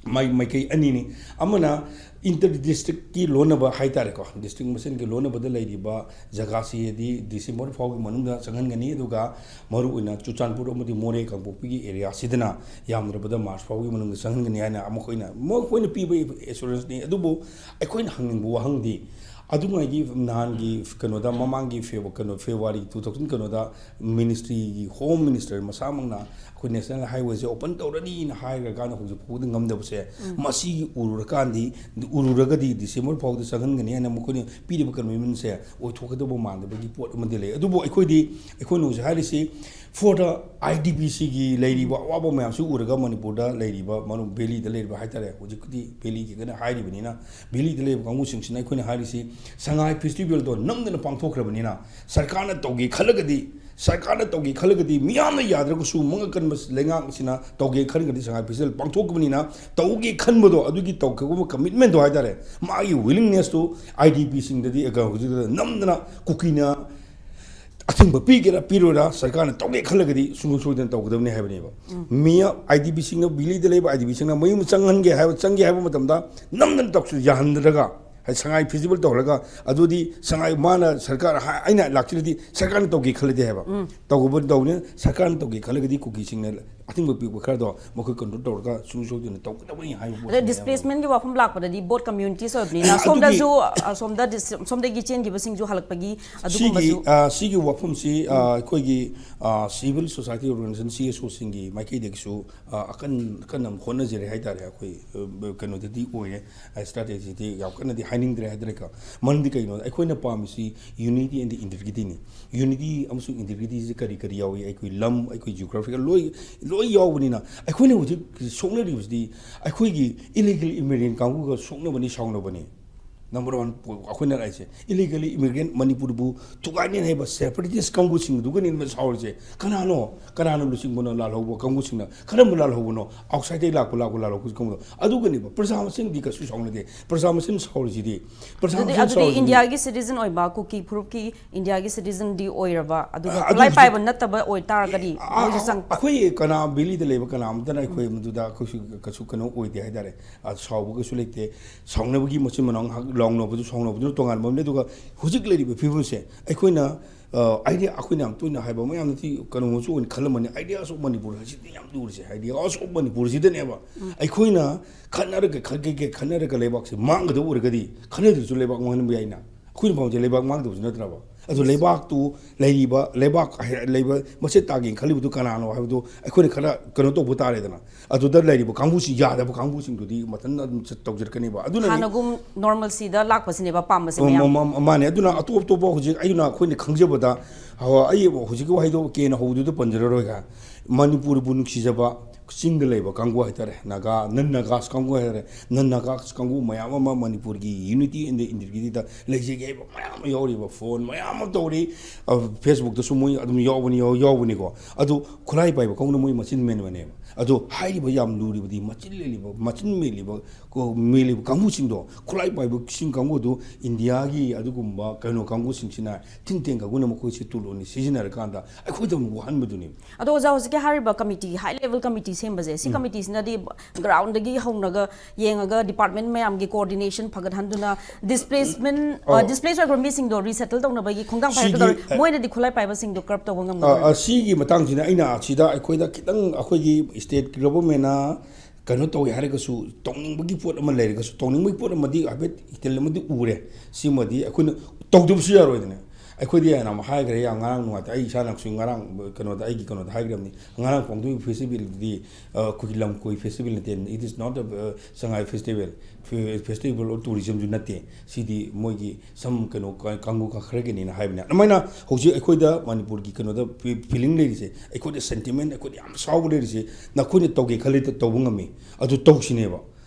ꯃꯥꯏ-, ꯃꯥꯏꯀꯩ ꯑꯅꯤꯅꯤ꯫ ꯑꯃꯅ inter districtꯀꯤ ꯂꯣꯟꯅꯕ ꯍꯥꯏꯇꯥꯔꯦꯀꯣ, district ꯃꯁꯦꯟꯒꯤ ꯂꯣꯟꯅꯕꯗ ꯂꯩꯔꯤꯕ ꯖꯒꯥꯁꯤ ꯍꯥꯏꯗꯤ December ꯐꯥꯎꯒꯤ ꯃꯅꯨꯡꯗ ꯆꯪꯍꯟꯒꯅꯤ꯫ ꯑꯗꯨꯒ ꯃꯔꯨꯑꯣꯏꯅ ꯆꯨꯔꯆꯥꯟꯄꯨꯔ ꯑꯃꯗꯤ ꯃꯣꯔꯦ ꯀꯥꯡꯄꯣꯛꯄꯤꯒꯤ areaꯁꯤꯗꯅ ꯌꯥꯝꯗ꯭ꯔꯕꯗ March ꯐꯥꯎꯒꯤ ꯃꯅꯨꯡꯗ ꯆꯪꯍꯟꯒꯅꯤ ꯍꯥꯏꯅ ꯃꯈꯣꯏꯅ, ꯃꯈꯣꯏꯅ ꯄꯤꯕ assuranceꯅꯤ꯫ ꯑꯗꯨꯕꯨ ꯑꯩꯈꯣꯏꯅ ꯍꯪꯅꯤꯡꯕ ꯋꯥꯍꯪꯗꯤ, ꯑꯗꯨꯉꯩꯒꯤ ꯅꯍꯥꯟꯒꯤ ꯀꯩꯅꯣꯗ, ꯃꯃꯥꯡꯒꯤ ꯐꯦꯕ-, ꯀꯩꯅꯣ, ꯐꯦꯕ꯭ꯔꯨꯋꯥꯔꯤ two thousand ꯀꯩꯅꯣꯗ, ꯃꯤꯅꯤꯁꯇ꯭ꯔꯤꯒꯤ ꯍꯣꯝ ꯃꯤꯅꯤꯁꯇꯔ ꯃꯁꯥꯃꯛꯅ ꯑꯩꯈꯣꯏ ꯅꯦꯁꯅꯦꯜ ꯍꯥꯏꯋꯦꯁꯦ ꯑꯣꯄꯟ ꯇꯧꯔꯅꯤꯅ ꯍꯥꯏꯈ꯭ꯔꯀꯥꯟꯗ ꯍꯧꯖꯤꯛ ꯐꯥꯎꯕꯗ ꯉꯝꯗꯕꯁꯦ, ꯃꯁꯤ ꯎꯔꯨꯔꯀꯥꯟꯗꯤ, ꯎꯔꯨꯔꯒꯗꯤ ꯗꯤꯁꯦꯝꯕꯔ ꯐꯥꯎꯗ ꯆꯪꯍꯟꯒꯅꯤ ꯍꯥꯏꯅ ꯃꯈꯣꯏꯅ ꯄꯤꯔꯤꯕ ꯀꯃꯤꯠꯃꯦꯟꯁꯦ ꯑꯣꯏꯊꯣꯛꯀꯗꯕ ꯃꯥꯟꯗꯕꯒꯤ ꯄꯣꯠ ꯑꯃꯗꯤ ꯂꯩ꯫ ꯑꯗꯨꯕꯨ ꯑꯩꯈꯣꯏꯗꯤ, ꯑꯩꯈꯣꯏꯅ ꯍꯧꯖꯤꯛ ꯍꯥꯏꯔꯤꯁꯤ, for the IDPꯁꯤꯒꯤ ꯂꯩꯔꯤꯕ ꯑꯋꯥꯕ ꯃꯌꯥꯝꯁꯤ ꯎꯔꯒ, ꯃꯅꯤꯄꯨꯔꯗ ꯂꯩꯔꯤꯕ ꯃꯅꯨꯡ ꯚꯦꯂꯤꯗ ꯂꯩꯔꯤꯕ ꯍꯥꯏꯇꯥꯔꯦ, ꯍꯧꯖꯤꯛꯄꯨꯗꯤ ꯚꯦꯂꯤꯒꯤ ꯀꯟꯅ ꯍꯥꯏꯔꯤꯕꯅꯤꯅ, ꯚꯦꯂꯤꯗ ꯂꯩꯔꯤꯕ ꯀꯥꯡꯕꯨꯁꯤꯡꯁꯤꯅ ꯑꯩꯈꯣꯏꯅ ꯍꯥꯏꯔꯤꯁꯤ, ꯁꯉꯥꯏ ꯐꯦꯁꯇꯤꯚꯦꯜꯗꯣ ꯅꯝꯗꯅ ꯄꯥꯡꯊꯣꯛꯈ꯭ꯔꯕꯅꯤꯅ, ꯁꯔꯀꯥꯔꯅ ꯇꯧꯒꯦ ꯈꯜꯂꯒꯗꯤ, ꯁꯔꯀꯥꯔꯅ ꯇꯧꯒꯦ ꯈꯜꯂꯒꯗꯤ, ꯃꯤꯌꯥꯝꯅ ꯌꯥꯗ꯭ꯔꯒꯁꯨ ꯃꯉꯛ ꯀꯟꯕ ꯂꯩꯉꯥꯛꯁꯤꯅ ꯇꯧꯒꯦ ꯈꯜꯂꯒꯗꯤ, ꯁꯉꯥꯏ ꯐꯦꯁꯇꯤꯚꯦꯜ ꯄꯥꯡꯊꯣꯛꯈ꯭ꯔꯕꯅꯤꯅ, ꯇꯧꯒꯦ ꯈꯟꯕꯗꯣ, ꯑꯗꯨꯒꯤ ꯇꯧꯒꯗꯕ ꯀꯃꯤꯠꯃꯦꯟꯗꯣ ꯍꯥꯏꯇꯥꯔꯦ, ꯃꯥꯒꯤ ꯋꯤꯂꯤꯡꯅꯦꯁꯇꯨ IDPꯁꯤꯡꯗꯗꯤ, ꯍꯧꯖꯤꯛ ꯅꯝꯗꯅ ꯀꯨꯀꯤꯅ ꯑꯊꯤꯡꯕ ꯄꯤꯒꯦꯔꯥ ꯄꯤꯔꯣꯏꯔꯥ, ꯁꯔꯀꯥꯔꯅ ꯇꯧꯒꯦ ꯈꯜꯂꯒꯗꯤ ꯁꯨꯡꯁꯣꯏ ꯁꯣꯏꯗꯅ ꯇꯧꯒꯗꯕꯅꯤ ꯍꯥꯏꯕꯅꯦꯕ꯫ ꯃꯤ IDPꯁꯤꯡꯅ, ꯚꯦꯂꯤꯗ ꯂꯩꯕ IDPꯁꯤꯡꯅ ꯃꯌꯨꯝ ꯆꯪꯍꯟꯒꯦ ꯍꯥꯏꯕ, ꯆꯪꯒꯦ ꯍꯥꯏꯕ ꯃꯇꯝꯗ ꯅꯝꯗꯅ ꯇꯧꯁꯨ ꯌꯥꯍꯟꯗ꯭ꯔꯒ, ꯍꯥꯏꯗꯤ ꯁꯉꯥꯏ ꯐꯦꯁꯇꯤꯚꯦꯜ ꯇꯧꯍꯜꯂꯒ, ꯑꯗꯨꯗꯤ ꯁꯉꯥꯏ, ꯃꯥꯅ ꯁꯔꯀꯥꯔ ꯍꯥꯏ-, ꯑꯩꯅ ꯂꯥꯛꯆꯔꯗꯤ ꯁꯔꯀꯥꯔꯅ ꯇꯧꯒꯦ ꯈꯜꯂꯗꯤ ꯍꯥꯏꯕ꯫ ꯇꯧꯕ ꯇꯧꯕꯅꯤꯅ ꯁꯔꯀꯥꯔꯅ ꯇꯧꯒꯦ ꯈꯜꯂꯒꯗꯤ ꯀꯨꯀꯤꯁꯤꯡꯅ ꯑꯊꯤꯡꯕ ꯄꯤꯕ ꯈꯔꯗꯣ ꯃꯈꯣꯏ ꯀꯟꯇ꯭ꯔꯣꯜ ꯇꯧꯔꯒ ꯁꯨꯡꯁꯣꯏ ꯁꯣꯏꯗꯅ ꯇꯧꯒꯗꯕꯅꯤ ꯍꯥꯏꯕ ꯑꯗ ꯄꯣꯠꯁꯤꯅꯤ꯫ Displacementꯀꯤ ꯋꯥꯐꯝ ꯂꯥꯛꯄꯗꯗꯤ both communities ꯑꯣꯏꯕꯅꯤꯅ, ꯑꯗꯨꯒꯤ ꯁꯣꯝꯗꯁꯨ, ꯑ, ꯁꯣꯝꯗ dis-, ꯁꯣꯝꯗꯒꯤ ꯆꯦꯟꯈꯤꯕꯁꯤꯡꯁꯨ ꯍꯜꯂꯛꯄꯒꯤ ꯑꯗꯨꯒꯨꯝꯕꯁꯨ꯫ ꯁꯤꯒꯤ, ꯑ, ꯁꯤꯒꯤ ꯋꯥꯐꯝꯁꯤ, ꯑ, ꯑꯩꯈꯣꯏꯒꯤ, ꯑ, civil society organization, CSOꯁꯤꯡꯒꯤ ꯃꯥꯏꯀꯩꯗꯒꯤꯁꯨ, ꯑ, ꯑꯀꯟ-, ꯑꯀꯟꯅ ꯍꯣꯠꯅꯖꯔꯦ ꯍꯥꯏꯇꯥꯔꯦ꯫ ꯑꯩꯈꯣꯏ, ꯑ, ꯀꯩꯅꯣꯗꯗꯤ ꯑꯣꯏꯔꯦ, ꯑ, strategy ꯗꯤ ꯌꯥꯝ ꯀꯟꯅꯗꯤ ꯍꯥꯏꯅꯤꯡꯗ꯭ꯔꯦ ꯍꯥꯏꯇꯥꯔꯦꯀꯣ꯫ ꯃꯔꯝꯗꯤ ꯀꯩꯅꯣꯗ, ꯑꯩꯈꯣꯏꯅ ꯄꯥꯝꯃꯤꯁꯤ unity and integrityꯅꯤ꯫ Unity ꯑꯃꯁꯨꯡ integrityꯁꯤ ꯀꯔꯤ ꯀꯔꯤ ꯌꯥꯎꯏ? ꯑꯩꯈꯣꯏ ꯂꯝ, ꯑꯩꯈꯣꯏ geographical ꯂꯣꯏ, ꯂꯣꯏ ꯌꯥꯎꯕꯅꯤꯅ, ꯑꯩꯈꯣꯏꯅ ꯍꯧꯖꯤꯛ ꯁꯣꯛꯅꯔꯤꯕꯁꯤꯗꯤ ꯑꯩꯈꯣꯏꯒꯤ illegal immigrant ꯀꯥꯡꯕꯨꯒ ꯁꯣꯛꯅꯕꯅꯤ, ꯁꯥꯎꯅꯕꯅꯤ꯫ Number one point ꯑꯩꯈꯣꯏꯅ ꯍꯥꯏꯁꯦ, illegally immigrant ꯃꯅꯤꯄꯨꯔꯕꯨ ꯊꯨꯒꯥꯏꯅꯦꯅ ꯍꯥꯏꯕ separatist ꯀꯥꯡꯕꯨꯁꯤꯡꯗꯨꯒꯅꯤ ꯁꯥꯎꯔꯤꯁꯦ꯫ ꯀꯅꯥꯅꯣ? ꯀꯅꯥꯅ ꯂꯨꯆꯤꯡꯕꯅꯣ ꯂꯥꯜꯍꯧꯕ ꯀꯥꯡꯕꯨꯁꯤꯡꯅ? ꯀꯔꯝꯕ ꯂꯥꯜꯍꯧꯕꯅꯣ? Outsideꯇꯒꯤ ꯂꯥꯛꯄ, ꯂꯥꯛꯄ ꯂꯥꯜꯍꯧꯕ ꯀꯥꯡꯕꯨꯗꯣ꯫ ꯑꯗꯨꯒꯅꯦꯕ ꯄ꯭ꯔꯖꯥ ꯃꯁꯦꯟꯗꯤ ꯀꯩꯁꯨ ꯁꯥꯎꯅꯗꯦ꯫ ꯄ꯭ꯔꯖꯥ ꯃꯁꯦꯟ ꯁꯥꯎꯔꯤꯁꯤꯗꯤ, ꯄ꯭ꯔꯖꯥ ꯑꯗꯨꯗꯤ, ꯃꯁꯦꯟ ꯑꯗꯨꯗꯤ ꯁꯥꯎꯔꯤꯁꯤꯗꯤ ꯏꯟꯗꯤꯌꯥꯒꯤ citizen ꯑꯣꯏꯕ, ꯀꯨꯀꯤ ꯐꯨꯔꯨꯞꯀꯤ ꯏꯟꯗꯤꯌꯥꯒꯤ citizenꯗꯤ ꯑꯣꯏꯔꯕ, ꯑꯗꯨꯒ ꯑꯗꯨ ꯈꯨꯠꯂꯥꯏ ꯍꯧꯖꯤꯛ ꯄꯥꯏꯕ ꯅꯠꯇꯕ ꯑꯣꯏꯇꯥꯔꯒꯗꯤ ꯑ, ꯃꯣꯏꯁꯨ ꯑ, ꯆꯪ- ꯑꯩꯈꯣꯏ ꯀꯅꯥ ꯚꯦꯂꯤꯗ ꯂꯩꯕ ꯀꯅꯥꯝꯇꯅ ꯑꯩꯈꯣꯏ ꯃꯗꯨꯗ ꯑꯩꯈꯣꯏꯁꯨ ꯀꯩꯁꯨ ꯀꯩꯅꯣ ꯑꯣꯏꯗꯦ ꯍꯥꯏꯇꯥꯔꯦ꯫ ꯑ, ꯁꯥꯎꯕ ꯀꯩꯁꯨ ꯂꯩꯇꯦ꯫ ꯁꯥꯎꯅꯕꯒꯤ ꯃꯆꯤꯟ ꯃꯅꯥꯎ ꯉꯥꯏꯍꯥꯛ ꯁꯥꯎꯅꯕꯗꯨ ꯁꯥꯎꯅꯕꯗꯨꯅ ꯇꯣꯉꯥꯟꯕ ꯑꯃꯅꯤ꯫ ꯑꯗꯨꯒ ꯍꯧꯖꯤꯛ ꯂꯩꯔꯤꯕ ꯐꯤꯕꯝꯁꯦ ꯑꯩꯈꯣꯏꯅ ꯑꯥꯏꯗꯤꯌꯥ, ꯑꯩꯈꯣꯏꯅ ꯌꯥꯝ ꯇꯣꯏꯅ ꯍꯥꯏꯕ, ꯃꯌꯥꯝꯅꯗꯤ ꯀꯩꯅꯣꯁꯨ ꯑꯣꯏꯅ ꯈꯜꯂꯝꯃꯅꯤ, "Ideas of Manipur" ꯍꯥꯏꯁꯤꯗꯤ ꯌꯥꯝ ꯂꯨꯔꯤꯁꯦ, "Ideas of Manipur" ꯁꯤꯗꯅꯦꯕ꯫ ꯑꯩꯈꯣꯏꯅ ꯈꯠꯅꯔꯒ ꯈꯠꯀꯦ ꯈꯠꯅꯔꯒ ꯂꯩꯕꯥꯛꯁꯦ ꯃꯥꯡꯒꯗꯕ ꯑꯣꯏꯔꯒꯗꯤ ꯈꯠꯅꯗ꯭ꯔꯁꯨ ꯂꯩꯕꯥꯛ ꯃꯥꯡꯍꯟꯕ ꯌꯥꯏꯅ꯫ ꯑꯩꯈꯣꯏꯅ ꯄꯥꯝꯖꯩ ꯂꯩꯕꯥꯛ ꯃꯥꯡꯗꯕꯁꯨ ꯅꯠꯇ꯭ꯔꯕ? ꯑꯗꯨ ꯂꯩꯕꯥꯛꯇꯨ ꯂꯩꯔꯤꯕ, ꯂꯩꯕꯥꯛ ꯍꯥꯏ-, ꯂꯩꯕ ꯃꯆꯦꯠ ꯇꯥꯒꯦꯅ ꯈꯜꯂꯤꯕꯗꯨ ꯀꯅꯥꯅꯣ ꯍꯥꯏꯕꯗꯨ ꯑꯩꯈꯣꯏꯅ ꯈꯔ ꯀꯩꯅꯣ ꯇꯧꯕ ꯇꯥꯔꯦꯗꯅ꯫ ꯑꯗꯨꯗ ꯂꯩꯔꯤꯕ ꯀꯥꯡꯕꯨꯁꯤ, ꯌꯥꯗꯕ ꯀꯥꯡꯕꯨꯁꯤꯡꯗꯨꯗꯤ ꯃꯊꯟꯇ ꯑꯗꯨꯝ ꯆꯠ-, ꯇꯧꯖꯔꯛꯀꯅꯦꯕ꯫ ꯑꯗꯨꯅꯅꯤ ꯍꯥꯟꯅꯒꯨꯝ ꯅꯣꯔꯃꯦꯜꯁꯤꯗ ꯂꯥꯛꯄꯁꯤꯅꯦꯕ ꯄꯥꯝꯕꯁꯦ ꯃ-, ꯃꯌꯥꯝ꯫ ꯃ-, ꯃ-, ꯃꯥꯅꯦ꯫ ꯑꯗꯨꯅ ꯑꯇꯣꯞ ꯑꯇꯣꯞꯄ ꯍꯧꯖꯤꯛ ꯑꯩꯅ, ꯑꯩꯈꯣꯏꯅ ꯈꯪꯖꯕꯗ, ꯍ-, ꯑꯩ ꯍꯧꯖꯤꯛꯀꯤ ꯋꯥꯍꯩꯗꯣ ꯀꯦꯅ ꯍꯧꯕꯗꯨꯗ ꯄꯟꯖꯔꯔꯣꯏꯒꯦ꯫ ꯃꯅꯤꯄꯨꯔꯕꯨ ꯅꯨꯡꯁꯤꯖꯕ ꯆꯤꯡꯗ ꯂꯩꯕ ꯀꯥꯡꯕꯨ ꯍꯥꯏꯇꯥꯔꯦ, ꯅꯥꯒꯥ, ꯅꯟ ꯅꯥꯒꯥꯁ ꯀꯥꯡꯕꯨ ꯍꯥꯏꯇꯥꯔꯦ, ꯅꯟ ꯅꯥꯒꯥꯁ ꯀꯥꯡꯕꯨ ꯃꯌꯥꯝ ꯑꯃ ꯃꯅꯤꯄꯨꯔꯒꯤ unity and integrityꯗ ꯂꯩꯖꯒꯦ ꯍꯥꯏꯕ ꯃꯌꯥꯝ ꯑꯃ ꯌꯥꯎꯔꯤꯕ, ꯐꯣꯟ ꯃꯌꯥꯝ ꯑꯃ ꯇꯧꯔꯤ, ꯑ, Facebookꯇꯁꯨ ꯃꯣꯏ ꯑꯗꯨꯝ ꯌꯥꯎꯕꯅꯤ, ꯌꯥꯎ-, ꯌꯥꯎꯕꯅꯤꯀꯣ꯫ ꯑꯗꯣ ꯈꯨꯠꯂꯥꯏ ꯄꯥꯏꯕ ꯀꯥꯡꯕꯨꯅ ꯃꯣꯏ ꯃꯆꯤꯟ ꯃꯦꯟꯕꯅꯦꯕ꯫ ꯑꯗꯣ ꯍꯥꯏꯔꯤꯕ ꯌꯥꯝ ꯂꯨꯔꯤꯕꯗꯤ ꯃꯆꯤꯟ ꯂꯦꯜꯂꯤꯕ, ꯃꯆꯤꯟ ꯃꯦꯜꯂꯤꯕ, ꯀꯣ, ꯃꯦꯜꯂꯤꯕ ꯀꯥꯡꯕꯨꯁꯤꯡꯗꯣ, ꯈꯨꯠꯂꯥꯏ ꯄꯥꯏꯕꯁꯤꯡ ꯀꯥꯡꯕꯨꯗꯨ ꯏꯟꯗꯤꯌꯥꯒꯤ ꯑꯗꯨꯒꯨꯝꯕ ꯀꯩꯅꯣ ꯀꯥꯡꯕꯨꯁꯤꯡꯁꯤꯅ, ꯊꯤꯟ ꯇꯦꯟ ꯀꯥꯡꯕꯨꯅ ꯃꯈꯣꯏꯁꯦ ꯇꯨꯂꯨꯅꯤ ꯁꯤꯖꯤꯟꯅꯔꯀꯥꯟꯗ ꯑꯩꯈꯣꯏꯗ ꯑꯃꯨꯛ ꯋꯥꯍꯟꯕꯗꯨꯅꯤ꯫ ꯑꯗꯣ ꯑꯣꯖꯥ, ꯍꯧꯖꯤꯛꯀꯤ ꯍꯥꯏꯔꯤꯕ ꯀꯃꯤꯇꯤ, ꯍꯥꯏ ꯂꯦꯚꯦꯜ ꯀꯃꯤꯇꯤ ꯁꯦꯝꯕꯁꯦ, ꯁꯤ ꯎꯝ꯫ ꯀꯃꯤꯇꯤꯁꯤꯅꯗꯤ ꯒ꯭ꯔꯥꯎꯟꯗꯒꯤ ꯍꯧꯅꯒ ꯌꯦꯡꯉꯒ ꯗꯤꯄꯥꯔꯠꯃꯦꯟ ꯃꯌꯥꯝꯒꯤ ꯀꯣꯑꯣꯔꯗꯤꯅꯦꯁꯟ ꯐꯒꯠꯍꯟꯗꯨꯅ ꯗꯤꯁꯄ꯭ꯂꯦꯁꯃꯦꯟ, ꯑ, ꯑꯧ꯫ ꯗꯤꯁꯄ꯭ꯂꯦꯁ ꯑꯣꯏꯈ꯭ꯔꯕ ꯃꯤꯁꯤꯡꯗꯣ ꯔꯤꯁꯦꯇꯜ ꯇꯧꯅꯕꯒꯤ ꯈꯣꯡꯊꯥꯡ ꯁꯤꯒꯤ, ꯄꯥꯏꯔꯛꯀꯗꯧꯔꯦ꯫ ꯑ, ꯃꯣꯏꯅꯗꯤ ꯈꯨꯠꯂꯥꯏ ꯄꯥꯏꯕꯁꯤꯡꯗꯣ ꯀꯔꯞ ꯇꯧꯕ ꯑ, ꯉꯝꯒꯗꯧꯔꯦ꯫ ꯑ, ꯁꯤꯒꯤ ꯃꯇꯥꯡꯁꯤꯅ ꯑꯩꯅ ꯁꯤꯗ ꯑꯩꯈꯣꯏꯗ ꯈꯤꯇꯪ ꯑꯩꯈꯣꯏꯒꯤ ꯁ꯭ꯇꯦꯠ ꯒꯚꯔꯟꯃꯦꯟꯅ ꯀꯩꯅꯣ ꯇꯧꯋꯦ ꯍꯥꯏꯔꯒꯁꯨ, ꯇꯧꯅꯤꯡꯕꯒꯤ ꯄꯣꯠ ꯑꯃ ꯂꯩꯔꯒꯁꯨ, ꯇꯧꯅꯤꯡꯕꯒꯤ ꯄꯣꯠ ꯑꯃꯗꯤ ꯍꯥꯏꯐꯦꯠ ꯏꯊꯤꯜ ꯑꯃꯗꯤ ꯎꯔꯦ꯫ ꯁꯤꯃꯗꯤ ꯑꯩꯈꯣꯏꯅ ꯇꯧꯗꯕꯁꯨ ꯌꯥꯔꯣꯏꯗꯅ꯫ ꯑꯩꯈꯣꯏꯗꯤ ꯌꯥꯝ ꯍꯥꯏꯈ꯭ꯔꯦ, ꯌꯥꯝ ꯉꯔꯥꯡ ꯅꯨꯡꯉꯥꯏꯇꯦ꯫ ꯑꯩ ꯏꯁꯥꯅꯁꯨ ꯉꯔꯥꯡ ꯀꯩꯅꯣꯗ, ꯑꯩꯒꯤ ꯀꯩꯅꯣꯗ ꯍꯥꯏꯈ꯭ꯔꯕꯅꯤ, ꯉꯔꯥꯡ ꯄꯥꯡꯊꯣꯛꯏꯕ ꯐꯦꯁꯇꯤꯚꯦꯜꯗꯨꯗꯤ, ꯑ, ꯑꯩꯈꯣꯏꯒꯤ ꯂꯝ ꯀꯣꯏ ꯐꯦꯁꯇꯤꯚꯦꯜ ꯅꯠꯇꯦ, it is not a, ꯑ, Sangai festival, ꯐꯦ-, festival of tourismꯁꯨ ꯅꯠꯇꯦ꯫ ꯁꯤꯗꯤ ꯃꯣꯏꯒꯤ ꯁꯝ ꯀꯩꯅꯣ ꯀ-, ꯀꯥꯡꯕꯨ ꯈꯔꯒꯤꯅꯤꯅ ꯍꯥꯏꯕꯅꯦ꯫ ꯑꯗꯨꯃꯥꯏꯅ ꯍꯧꯖꯤꯛ ꯑꯩꯈꯣꯏꯗ ꯃꯅꯤꯄꯨꯔꯒꯤ ꯀꯩꯅꯣꯗ ꯐꯤ-, ꯐꯤꯂꯤꯡ ꯂꯩꯔꯤꯁꯦ, ꯑꯩꯈꯣꯏꯗ ꯁꯦꯟꯇꯤꯃꯦꯟ, ꯑꯩꯈꯣꯏꯗ ꯌꯥꯝ ꯁꯥꯎꯕ ꯂꯩꯔꯤꯁꯦ, ꯅꯈꯣꯏꯅ ꯇꯧꯒꯦ ꯈꯜꯂꯤꯗ ꯇꯧꯕ ꯉꯝꯃꯤ꯫ ꯑꯗꯨ ꯇꯧꯁꯤꯅꯦꯕ꯫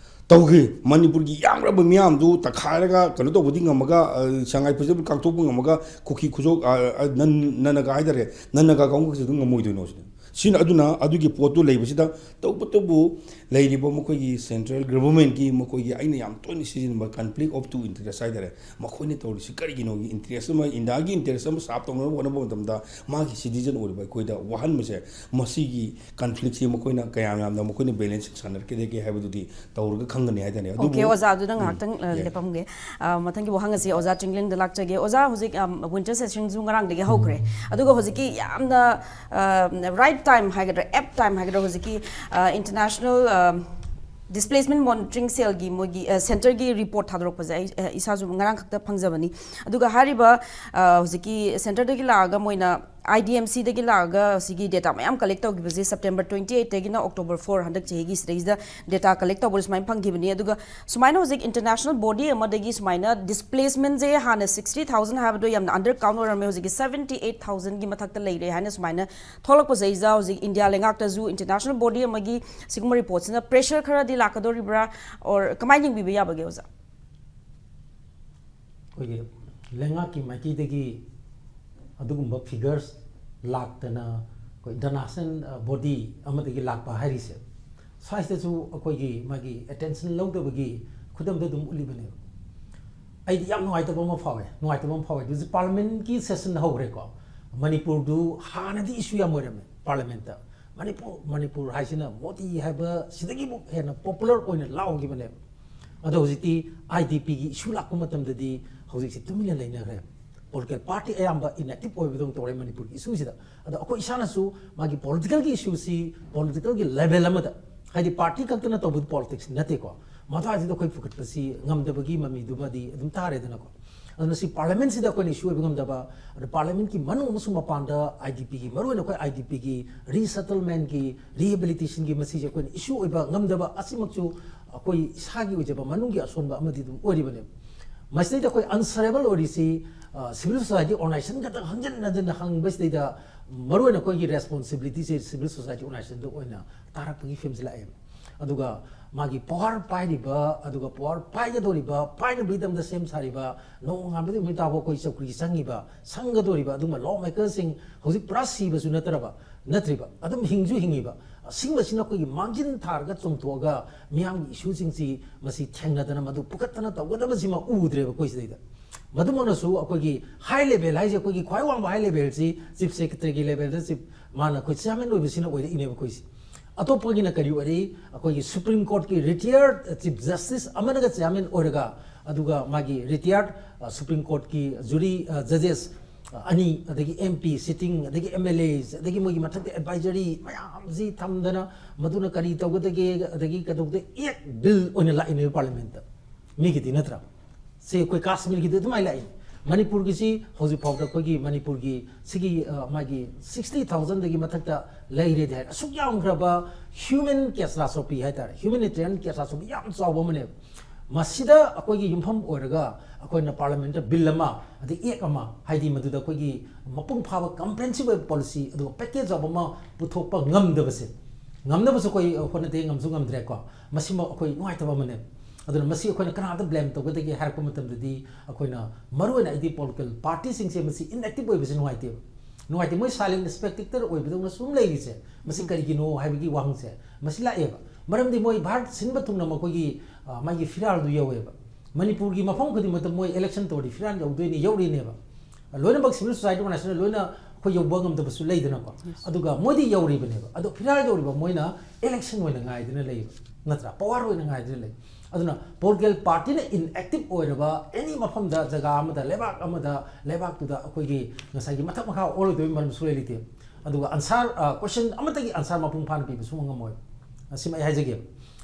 ꯇꯧꯒꯦ꯫ ꯃꯅꯤꯄꯨꯔꯒꯤ ꯌꯥꯝꯈ꯭ꯔꯕ ꯃꯤꯌꯥꯝꯗꯨ ꯇꯛꯈꯥꯏꯔꯒ ꯀꯩꯅꯣ ꯇꯧꯕꯗꯤ ꯉꯝꯃꯒ, ꯑ, ꯁꯉꯥꯏ ꯐꯦꯁꯇꯤꯚꯦꯜ ꯀꯥꯡꯊꯣꯛꯄ ꯉꯝꯃꯒ, ꯀꯨꯀꯤ ꯈꯨꯖꯣꯛ, ꯑ, ꯑ, ꯅꯟ-, ꯅꯟ ꯅꯥꯒꯥ ꯍꯥꯏꯇꯥꯔꯦ, ꯅꯟ ꯅꯥꯒꯥ ꯀꯥꯡꯕꯨꯒꯤꯁꯨ ꯑꯗꯨꯝ ꯉꯝꯃꯣꯏꯗꯣꯏꯅꯣ ꯁꯤꯅꯤ꯫ ꯁꯤꯅ ꯑꯗꯨꯅ ꯑꯗꯨꯒꯤ ꯄꯣꯠꯇꯨ ꯂꯩꯕꯁꯤꯗ, ꯇꯧꯕꯇꯕꯨ ꯂꯩꯔꯤꯕ ꯃꯈꯣꯏꯒꯤ central governmentꯀꯤ ꯃꯈꯣꯏꯒꯤ ꯑꯩꯅ ꯌꯥꯝ ꯇꯣꯏꯅ ꯁꯤꯖꯤꯟꯅꯕ conflict of two interest ꯍꯥꯏꯇꯥꯔꯦ, ꯃꯈꯣꯏꯅ ꯇꯧꯔꯤꯁꯤ ꯀꯔꯤꯒꯤꯅꯣꯒꯤ interest ꯑꯃ, ꯏꯟꯗꯤꯌꯥꯒꯤ interest ꯑꯃ serve ꯇꯧꯅꯕ ꯍꯣꯠꯅꯕ ꯃꯇꯝꯗ ꯃꯥꯒꯤ citizen ꯑꯣꯏꯔꯤꯕ ꯑꯩꯈꯣꯏꯗ ꯋꯥꯍꯟꯕꯁꯦ, ꯃꯁꯤꯒꯤ conflictꯁꯤ ꯃꯈꯣꯏꯅ ꯀꯌꯥꯝ ꯌꯥꯝꯅ ꯃꯈꯣꯏꯅ balancing ꯁꯥꯟꯅꯔꯛꯀꯗꯒꯦ ꯍꯥꯏꯕꯗꯨꯗꯤ ꯇꯧꯔꯒ ꯈꯪꯒꯅꯤ ꯍꯥꯏꯇꯥꯔꯦ꯫ ꯑꯗꯨꯕꯨ ꯑꯣꯀꯦ, ꯑꯣꯖꯥ, ꯑꯗꯨꯗ ꯎꯝ, ꯉꯥꯏꯍꯥꯛꯇꯪ, ꯑ, ꯌꯥꯏ꯫ ꯂꯦꯞꯄꯝꯒꯦ꯫ ꯑ, ꯃꯊꯪꯒꯤ ꯋꯥꯍꯪ ꯑꯁꯤ ꯑꯣꯖꯥ ꯆꯤꯡꯂꯦꯟꯗ ꯂꯥꯛꯆꯒꯦ꯫ ꯑꯣꯖꯥ, ꯍꯧꯖꯤꯛ, ꯑꯝ, winter sessionꯁꯨ ꯉꯔꯥꯡꯗꯒꯤ ꯍꯧꯈ꯭ꯔꯦ꯫ ꯑꯗꯨꯒ ꯍꯧꯖꯤꯛꯀꯤ ꯌꯥꯝꯅ, ꯑ, right time ꯍꯥꯏꯒꯗ꯭ꯔꯥ, apt time ꯍꯥꯏꯒꯗ꯭ꯔꯥ, ꯍꯧꯖꯤꯛꯀꯤ, ꯑ, International, ꯑ, Displacement Monitoring Cellꯒꯤ ꯃꯣꯏꯒꯤ, ꯑ, centreꯒꯤ report ꯊꯥꯗꯣꯔꯛꯄꯁꯦ ꯑꯩ, ꯑ, ꯏꯁꯥꯁꯨ ꯉꯔꯥꯡ ꯈꯛꯇ ꯐꯪꯖꯕꯅꯤ꯫ ꯑꯗꯨꯒ ꯍꯥꯏꯔꯤꯕ, ꯑ, ꯍꯧꯖꯤꯛꯀꯤ centreꯗꯒꯤ ꯂꯥꯛꯑꯒ ꯃꯣꯏꯅ IDMCꯗꯒꯤ ꯂꯥꯛꯑꯒ ꯁꯤꯒꯤ data ꯃꯌꯥꯝ collect ꯇꯧꯈꯤꯕꯁꯦ September twenty eightꯇꯒꯤꯅ October four ꯍꯟꯗꯛ ꯆꯍꯤꯒꯤ ꯁꯤꯗꯩꯁꯤꯗ data collect ꯇꯧꯕꯗ ꯁꯨꯃꯥꯏꯅ ꯐꯪꯈꯤꯕꯅꯤ꯫ ꯑꯗꯨꯒ ꯁꯨꯃꯥꯏꯅ ꯍꯧꯖꯤꯛ international body ꯑꯃꯗꯒꯤ ꯁꯨꯃꯥꯏꯅ displacementꯁꯦ ꯍꯥꯟꯅ sixty thousand ꯍꯥꯏꯕꯗꯣ ꯌꯥꯝꯅ under count ꯑꯣꯏꯔꯝꯃꯦ, ꯍꯧꯖꯤꯛꯀꯤ seventy eight thousandꯒꯤ ꯃꯊꯛꯇ ꯂꯩꯔꯦ ꯍꯥꯏꯅ ꯁꯨꯃꯥꯏꯅ ꯊꯣꯛꯂꯛꯄꯁꯤꯗꯩꯁꯤꯗ ꯍꯧꯖꯤꯛ ꯏꯟꯗꯤꯌꯥ ꯂꯩꯉꯥꯛꯇꯁꯨ international body ꯑꯃꯒꯤ ꯁꯤꯒꯨꯝꯕ reportꯁꯤꯅ pressure ꯈꯔꯗꯤ ꯂꯥꯛꯀꯗꯧꯔꯤꯕ꯭ꯔꯥ, or ꯀꯃꯥꯏꯅ ꯌꯦꯡꯕꯤꯕ ꯌꯥꯕꯒꯦ, ꯑꯣꯖꯥ? ꯑꯩꯈꯣꯏꯒꯤ ꯂꯩꯉꯥꯛꯀꯤ ꯃꯥꯏꯀꯩꯗꯒꯤ ꯑꯗꯨꯒꯨꯝꯕ figures ꯂꯥꯛꯇꯅ, ꯑꯩꯈꯣꯏ international body ꯑꯃꯗꯒꯤ ꯂꯥꯛꯄ ꯍꯥꯏꯔꯤꯁꯦ, ꯁ꯭ꯋꯥꯏꯁꯤꯗꯁꯨ ꯑꯩꯈꯣꯏꯒꯤ ꯃꯥꯒꯤ attention ꯂꯧꯗꯕꯒꯤ ꯈꯨꯗꯝꯗꯣ ꯑꯗꯨꯝ ꯎꯠꯂꯤꯕꯅꯦꯕ꯫ ꯑꯩꯗꯤ ꯌꯥꯝ ꯅꯨꯡꯉꯥꯏꯇꯕ ꯑꯃ ꯐꯥꯎꯋꯦ, ꯅꯨꯡꯉꯥꯏꯇꯕ ꯑꯃ ꯐꯥꯎꯋꯦ꯫ ꯍꯧꯖꯤꯛ parliamentꯀꯤ session ꯍꯧꯈ꯭ꯔꯦꯀꯣ, ꯃꯅꯤꯄꯨꯔꯗꯨ ꯍꯥꯟꯅꯗꯤ issue ꯌꯥꯝ ꯑꯣꯏꯔꯝꯃꯦ parliamentꯇ꯫ ꯃꯅꯤꯄꯨꯔ, ꯃꯅꯤꯄꯨꯔ ꯍꯥꯏꯁꯤꯅ ꯃꯣꯗꯤ ꯍꯥꯏꯕ ꯁꯤꯗꯒꯤꯕꯨ ꯍꯦꯟꯅ popular ꯑꯣꯏꯅ ꯂꯥꯎꯈꯤꯕꯅꯦꯕ꯫ ꯑꯗꯣ ꯍꯧꯖꯤꯛꯇꯤ IDPꯒꯤ issue ꯂꯥꯛꯄ ꯃꯇꯝꯗꯗꯤ ꯍꯧꯖꯤꯛꯁꯤ ꯇꯨꯃꯤꯟꯅ ꯂꯩꯅꯈ꯭ꯔꯦ꯫ Political party ꯑꯌꯥꯝꯕ inactive ꯑꯣꯏꯕꯗꯧꯅ ꯇꯧꯔꯦ ꯃꯅꯤꯄꯨꯔꯒꯤ issueꯁꯤꯗ꯫ ꯑꯗꯣ ꯑꯩꯈꯣꯏ ꯏꯁꯥꯅꯁꯨ ꯃꯥꯒꯤ politicalꯒꯤ issueꯁꯤ politicalꯒꯤ level ꯑꯃꯗ, ꯍꯥꯏꯗꯤ party ꯈꯛꯇꯅ ꯇꯧꯕꯗꯤ politics ꯅꯠꯇꯦꯀꯣ, ꯃꯗꯨꯋꯥꯏꯗꯨꯗ ꯑꯩꯈꯣꯏ ꯄꯨꯈꯠꯄꯁꯤ ꯉꯝꯗꯕꯒꯤ ꯃꯃꯤꯗꯨꯃꯗꯤ ꯑꯗꯨꯝ ꯇꯥꯔꯦꯗꯅꯀꯣ꯫ ꯑꯗꯨꯅ ꯁꯤ parliamentꯁꯤꯗ ꯑꯩꯈꯣꯏꯅ issue ꯑꯣꯏꯕ ꯉꯝꯗꯕ, ꯑꯗ parliamentꯀꯤ ꯃꯅꯨꯡ ꯑꯃꯁꯨꯡ ꯃꯄꯥꯟꯗ IDPꯒꯤ, ꯃꯔꯨꯑꯣꯏꯅ ꯑꯩꯈꯣꯏ IDPꯒꯤ resettlementꯀꯤ, rehabilitationꯒꯤ ꯃꯁꯤꯁꯦ ꯑꯩꯈꯣꯏꯅ issue ꯑꯣꯏꯕ ꯉꯝꯗꯕ ꯑꯁꯤꯃꯛꯁꯨ ꯑꯩꯈꯣꯏ ꯏꯁꯥꯒꯤ ꯑꯣꯏꯖꯕ ꯃꯅꯨꯡꯒꯤ ꯑꯁꯣꯟꯕ ꯑꯃꯗꯤ ꯑꯗꯨꯝ ꯑꯣꯏꯔꯤꯕꯅꯦꯕ꯫ ꯃꯁꯤꯗꯩꯗ ꯑꯩꯈꯣꯏ answerable ꯑꯣꯏꯔꯤꯁꯤ, ꯑ, civil society organization ꯈꯛꯇꯪ ꯍꯟꯖꯤꯟ ꯍꯟꯖꯤꯟꯅ ꯍꯪꯕꯁꯤꯗꯩꯗ ꯃꯔꯨꯑꯣꯏꯅ ꯑꯩꯈꯣꯏꯒꯤ responsibilityꯁꯦ civil society organizationꯗ ꯑꯣꯏꯅ ꯇꯥꯔꯛꯄꯒꯤ ꯐꯤꯕꯝꯁꯤ ꯂꯥꯛꯑꯦꯕ꯫ ꯑꯗꯨꯒ ꯃꯥꯒꯤ power ꯄꯥꯏꯔꯤꯕ, ꯑꯗꯨꯒ power ꯄꯥꯏꯒꯗꯧꯔꯤꯕ, ꯄꯥꯏꯅꯕꯒꯤꯗꯃꯛꯇ ꯁꯦꯝ ꯁꯥꯔꯤꯕ, ꯅꯣꯡꯉꯥꯟꯕꯗꯒꯤ ꯅꯨꯃꯤꯠ ꯇꯥꯐꯥꯎ ꯑꯩꯈꯣꯏ ꯆꯧꯀ꯭ꯔꯤ ꯆꯪꯉꯤꯕ, ꯁꯪꯒꯗꯧꯔꯤꯕ ꯑꯗꯨꯒꯨꯝꯕ lawmakerꯁꯤꯡ ꯍꯧꯖꯤꯛ ꯄꯨꯔꯥ ꯁꯤꯕꯁꯨ ꯅꯠꯇ꯭ꯔꯕ, ꯅꯠꯇ꯭ꯔꯤꯕ, ꯑꯗꯨꯝ ꯍꯤꯡꯁꯨ ꯍꯤꯡꯉꯤꯕ꯫ ꯑꯁꯤꯒꯨꯝꯕꯁꯤꯅ ꯑꯩꯈꯣꯏꯒꯤ ꯃꯥꯡꯖꯤꯟ ꯊꯥꯔꯒ ꯆꯣꯡꯊꯣꯛꯑꯒ ꯃꯤꯌꯥꯝꯒꯤ ꯏꯁꯨꯁꯤꯡꯁꯤ ꯃꯁꯤ ꯊꯦꯡꯅꯗꯅ ꯃꯗꯨ ꯄꯨꯈꯠꯇꯅ ꯇꯧꯒꯗꯕꯁꯤꯃ ꯎꯗ꯭ꯔꯦꯕ ꯑꯩꯈꯣꯏ ꯁꯤꯗꯩꯗ꯫ ꯃꯗꯨꯃꯛꯅꯁꯨ ꯑꯩꯈꯣꯏꯒꯤ ꯍꯥꯏ ꯂꯦꯚꯦꯜ ꯍꯥꯏꯁꯦ, ꯑꯩꯈꯣꯏꯒꯤ ꯈ꯭ꯋꯥꯏ ꯋꯥꯡꯕ ꯍꯥꯏ ꯂꯦꯚꯦꯜꯁꯤ ꯆꯤꯐ ꯁꯦꯀ꯭ꯔꯦꯇꯔꯤꯒꯤ ꯂꯦꯚꯦꯜꯗ ꯆꯤꯐ, ꯃꯥꯅ ꯑꯩꯈꯣꯏ ꯆꯤꯌꯥꯔꯃꯦꯟ ꯑꯣꯏꯕꯁꯤꯅ ꯑꯣꯏꯔꯛꯏꯅꯦꯕ ꯑꯩꯈꯣꯏꯁꯦ꯫ ꯑꯇꯣꯞꯄꯒꯤꯅ ꯀꯔꯤ ꯑꯣꯏꯔꯛꯏ? ꯑꯩꯈꯣꯏꯒꯤ ꯁꯨꯄ꯭ꯔꯤꯝ ꯀꯣꯔꯠꯀꯤ ꯔꯤꯇꯤꯌꯔ ꯆꯤꯐ ꯖꯁꯇꯤꯁ ꯑꯃꯅꯒ ꯆꯤꯌꯥꯔꯃꯦꯟ ꯑꯣꯏꯔꯒ, ꯑꯗꯨꯒ ꯃꯥꯒꯤ ꯔꯤꯇꯤꯌꯔ ꯁꯨꯄ꯭ꯔꯤꯝ ꯀꯣꯔꯠꯀꯤ ꯖꯨꯔꯤ ꯖꯖꯦꯁ ꯑꯅꯤ, ꯑꯗꯒꯤ ꯑꯦꯝ ꯄꯤ ꯁꯤꯇꯤꯡ, ꯑꯗꯒꯤ ꯑꯦꯝ ꯑꯦꯜ ꯑꯦꯁ, ꯑꯗꯒꯤ ꯃꯣꯏꯒꯤ ꯃꯊꯛꯇ ꯑꯦꯗꯚꯥꯏꯖꯔꯤ ꯃꯌꯥꯝꯁꯤ ꯊꯝꯗꯅ, ꯃꯗꯨꯅ ꯀꯔꯤ ꯇꯧꯒꯗꯒꯦ, ꯑꯗꯒꯤ ꯀꯩꯗꯧꯗꯦ, ꯑꯦꯛ ꯕꯤꯜ ꯑꯣꯏꯅ ꯂꯥꯛꯏꯅꯦꯕ ꯄꯥꯔꯂꯤꯌꯥꯃꯦꯟꯠꯇ꯫ ꯃꯤꯒꯤꯗꯤ ꯅꯠꯇ꯭ꯔꯥ? ꯁꯤ ꯑꯩꯈꯣꯏ ꯀꯥꯁꯃꯤꯔꯒꯤꯗꯤ ꯑꯗꯨꯃꯥꯏꯅ ꯂꯥꯛꯏ꯫ ꯃꯅꯤꯄꯨꯔꯒꯤꯁꯤ ꯍꯧꯖꯤꯛ ꯐꯥꯎꯗ ꯑꯩꯈꯣꯏꯒꯤ ꯃꯅꯤꯄꯨꯔꯒꯤ ꯁꯤꯒꯤ, ꯑ, ꯃꯥꯒꯤ ꯁꯤꯛꯁꯇꯤ ꯊꯥꯎꯖꯟꯗꯒꯤ ꯃꯊꯛꯇ ꯂꯩꯔꯦꯗꯤ ꯍꯥꯏ, ꯑꯁꯨꯛ ꯌꯥꯝꯈ꯭ꯔꯕ ꯍ꯭ꯌꯨꯃꯦꯟ ꯀꯦꯇꯥꯁꯇ꯭ꯔꯣꯐꯤ ꯍꯥꯏꯇꯥꯔꯦ, ꯍ꯭ꯌꯨꯃꯦꯅꯤꯇꯦꯔꯤꯌꯟ ꯀꯦꯇꯥꯁꯇ꯭ꯔꯣꯐꯤ ꯌꯥꯝ ꯆꯥꯎꯕ ꯑꯃꯅꯦꯕ꯫ ꯃꯁꯤꯗ ꯑꯩꯈꯣꯏꯒꯤ ꯌꯨꯝꯐꯝ ꯑꯣꯏꯔꯒ ꯑꯩꯈꯣꯏꯅ ꯄꯥꯔꯂꯤꯌꯥꯃꯦꯟꯠꯇ ꯕꯤꯜ ꯑꯃ, ꯑꯗꯩ ꯑꯦꯛ ꯑꯃ, ꯍꯥꯏꯗꯤ ꯃꯗꯨꯗ ꯑꯩꯈꯣꯏꯒꯤ ꯃꯄꯨꯡ ꯐꯥꯕ ꯀꯝꯄ꯭ꯔꯦꯍꯦꯟꯁꯤꯚ ꯑꯣꯏꯕ ꯄꯣꯂꯤꯁꯤ, ꯑꯗꯨꯒ ꯄꯦꯀꯦꯖ ꯑꯃ ꯄꯨꯊꯣꯛꯄ ꯉꯝꯗꯕꯁꯦ, ꯉꯝꯅꯕꯁꯨ ꯑꯩꯈꯣꯏ ꯍꯣꯠꯅꯗꯦ, ꯉꯝꯁꯨ ꯉꯝꯗ꯭ꯔꯦꯀꯣ꯫ ꯃꯁꯤꯃ ꯑꯩꯈꯣꯏ ꯅꯨꯡꯉꯥꯏꯇꯕ ꯑꯃꯅꯦ꯫ ꯑꯗꯨꯅ ꯃꯁꯤ ꯑꯩꯈꯣꯏꯅ ꯀꯅꯥꯗ ꯕ꯭ꯂꯦꯝ ꯇꯧꯒꯗꯒꯦ ꯍꯥꯏꯔꯛꯄ ꯃꯇꯝꯗꯗꯤ, ꯑꯩꯈꯣꯏꯅ ꯃꯔꯨꯑꯣꯏꯅ ꯑꯩꯗꯤ ꯄꯣꯂꯤꯇꯤꯀꯦꯜ ꯄꯥꯔꯇꯤꯁꯤꯡꯁꯦ ꯃꯁꯤ ꯏꯟꯑꯦꯛꯇꯤꯚ ꯑꯣꯏꯕꯁꯦ ꯅꯨꯡꯉꯥꯏꯇꯦꯕ꯫ ꯅꯨꯡꯉꯥꯏꯇꯦ, ꯃꯣꯏ ꯁꯥꯏꯂꯦꯟ ꯁ꯭ꯄꯦꯛꯇꯦꯇꯔ ꯑꯣꯏꯕꯗꯧꯅ ꯁꯨꯝ ꯂꯩꯔꯤꯁꯦ, ꯃꯁꯤ ꯀꯔꯤꯒꯤꯅꯣ ꯍꯥꯏꯕꯒꯤ ꯋꯥꯍꯪꯁꯦ ꯃꯁꯤ ꯂꯥꯛꯑꯦꯕ꯫ ꯃꯔꯝꯗꯤ ꯃꯣꯏ ꯚꯥꯔꯠ ꯁꯤꯟꯕ ꯊꯨꯡꯅ ꯃꯈꯣꯏꯒꯤ, ꯑ, ꯃꯥꯒꯤ ꯐꯤꯔꯥꯜꯗꯨ ꯌꯧꯋꯦꯕ꯫ ꯃꯅꯤꯄꯨꯔꯒꯤ ꯃꯐꯝ ꯈꯨꯗꯤꯡꯃꯛꯇ ꯃꯣꯏ ꯏꯂꯦꯛꯁꯟ ꯇꯧꯔꯗꯤ ꯐꯤꯔꯥꯜ ꯌꯧꯗꯣꯏꯅꯤ, ꯌꯧꯔꯤꯅꯦꯕ꯫ ꯂꯣꯏꯅꯃꯛ ꯁꯤꯚꯤꯜ ꯁꯣꯁꯥꯏꯇꯤ ꯑꯣꯔꯒꯅꯥꯏꯖꯦꯁꯟꯅ ꯂꯣꯏꯅ ꯑꯩꯈꯣꯏ ꯌꯧꯕ ꯉꯝꯗꯕꯁꯨ ꯂꯩꯗꯅꯀꯣ꯫ Yes. ꯑꯗꯨꯒ ꯃꯣꯏꯗꯤ ꯌꯧꯔꯤꯕꯅꯦꯕ꯫ ꯑꯗꯣ ꯐꯤꯔꯥꯜ ꯌꯧꯔꯤꯕ ꯃꯣꯏꯅ ꯏꯂꯦꯛꯁꯟ ꯑꯣꯏꯅ ꯉꯥꯏꯗꯨꯅ ꯂꯩꯌꯦꯕ, ꯅꯠꯇ꯭ꯔꯥ? ꯄꯋꯥꯔ ꯑꯣꯏꯅ ꯉꯥꯏꯗꯨꯅ ꯂꯩ꯫ ꯑꯗꯨꯅ ꯄꯣꯂꯤꯇꯤꯀꯦꯜ ꯄꯥꯔꯇꯤꯅ ꯏꯟꯑꯦꯛꯇꯤꯚ ꯑꯣꯏꯔꯕ ꯑꯦꯅꯤ ꯃꯐꯝꯗ, ꯖꯒꯥ ꯑꯃꯗ, ꯂꯩꯕꯥꯛ ꯑꯃꯗ, ꯂꯩꯕꯥꯛꯇꯨꯗ ꯑꯩꯈꯣꯏꯒꯤ ꯉꯁꯥꯏꯒꯤ ꯃꯊꯛ ꯃꯈꯥ ꯑꯣꯜꯂꯣꯏꯗꯕꯒꯤ ꯃꯔꯝ ꯁꯨꯡꯂꯩ ꯂꯩꯇꯦ꯫ ꯑꯗꯨꯒ ꯑꯟꯁꯥꯔ, ꯑ, ꯀꯣꯏꯁꯟ ꯑꯃꯠꯇꯒꯤ ꯑꯟꯁꯥꯔ ꯃꯄꯨꯡ ꯐꯥꯅ ꯄꯤꯕ ꯁꯨꯡꯉꯝ ꯉꯝꯃꯣꯏ꯫ ꯑꯁꯤꯃ ꯑꯩ ꯍꯥꯏꯖꯒꯦ꯫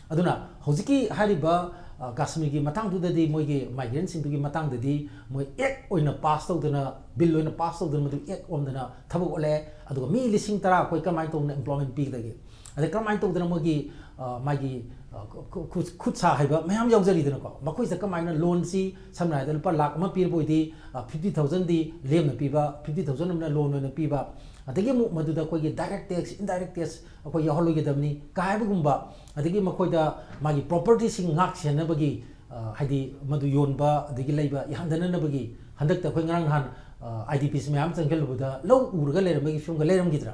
ꯑꯗꯨꯅ ꯍꯧꯖꯤꯛꯀꯤ ꯍꯥꯏꯔꯤꯕ, ꯑ, ꯀꯥꯁꯃꯤꯔꯒꯤ ꯃꯇꯥꯡꯗꯨꯗꯗꯤ, ꯃꯣꯏꯒꯤ ꯃꯥꯏꯒ꯭ꯔꯦꯟꯁꯤꯡꯗꯨꯒꯤ ꯃꯇꯥꯡꯗꯗꯤ ꯃꯣꯏ ꯑꯦꯛ ꯑꯣꯏꯅ ꯄꯥꯁ ꯇꯧꯗꯅ, ꯕꯤꯜ ꯑꯣꯏꯅ ꯄꯥꯁ ꯇꯧꯗꯅ, ꯃꯗꯨ ꯑꯦꯛ ꯑꯣꯟꯗꯅ ꯊꯕꯛ ꯑꯣꯠꯂꯦ꯫ ꯑꯗꯨꯒ ꯃꯤ ꯂꯤꯁꯤꯡ ꯇꯔꯥ ꯑꯩꯈꯣꯏ ꯀꯃꯥꯏꯅ ꯇꯧꯗꯅ ꯑꯦꯝꯄ꯭ꯂꯣꯏꯃꯦꯟ ꯄꯤꯒꯗꯒꯦ? ꯑꯗꯩ ꯀꯔꯝꯍꯥꯏꯅ ꯇꯧꯗꯅ ꯃꯣꯏꯒꯤ, ꯑ, ꯃꯥꯒꯤ, ꯑ, ꯈꯨ-, ꯈꯨ-, ꯈꯨꯠ ꯁꯥ ꯍꯥꯏꯕ ꯃꯌꯥꯝ ꯌꯥꯎꯖꯔꯤꯗꯅꯀꯣ꯫ ꯃꯈꯣꯏꯁꯤꯗ ꯀꯃꯥꯏꯅ ꯂꯣꯟꯁꯤ, ꯁꯝꯅ ꯍꯥꯏꯔꯕꯗ ꯂꯨꯄꯥ ꯂꯥꯛ ꯑꯃ ꯄꯤꯔꯕ ꯑꯣꯏꯗꯤ, ꯑ, ꯐꯤꯐꯇꯤ ꯊꯥꯎꯖꯟꯗꯤ ꯂꯦꯝꯅ ꯄꯤꯕ, ꯐꯤꯐꯇꯤ ꯊꯥꯎꯖꯟ ꯑꯃꯅ ꯂꯣꯟ ꯑꯣꯏꯅ ꯄꯤꯕ, ꯑꯗꯒꯤ ꯑꯃꯨꯛ ꯃꯗꯨꯗ ꯑꯩꯈꯣꯏꯒꯤ ꯗꯥꯏꯔꯦꯛ ꯇꯦꯛꯁ, ꯏꯟꯗꯥꯏꯔꯦꯛ ꯇꯦꯛꯁ ꯑꯩꯈꯣꯏ ꯌꯥꯎꯍꯜꯂꯣꯏꯒꯗꯕꯅꯤ ꯀꯥꯏ ꯍꯥꯏꯕꯒꯨꯝꯕ, ꯑꯗꯒꯤ ꯃꯈꯣꯏꯗ ꯃꯥꯒꯤ ꯄ꯭ꯔꯣꯄꯔꯇꯤꯁꯤꯡ ꯉꯥꯛ ꯁꯦꯟꯅꯕꯒꯤ, ꯑ, ꯍꯥꯏꯗꯤ ꯃꯗꯨ ꯌꯣꯟꯕ ꯑꯗꯒꯤ ꯂꯩꯕ ꯌꯥꯍꯟꯗꯅꯅꯕꯒꯤ, ꯍꯟꯗꯛꯇ ꯑꯩꯈꯣꯏ ꯉꯔꯥꯡ ꯅꯍꯥꯟ, ꯑ, ꯑꯥꯏ ꯗꯤ ꯄꯤꯁꯤ ꯃꯌꯥꯝ ꯆꯪꯁꯤꯜꯂꯨꯕꯗ ꯂꯧ ꯎꯔꯒ ꯂꯩꯔꯝꯕꯒꯤ ꯐꯤꯕꯝꯒ ꯂꯩꯔꯝꯈꯤꯗ꯭ꯔꯥ?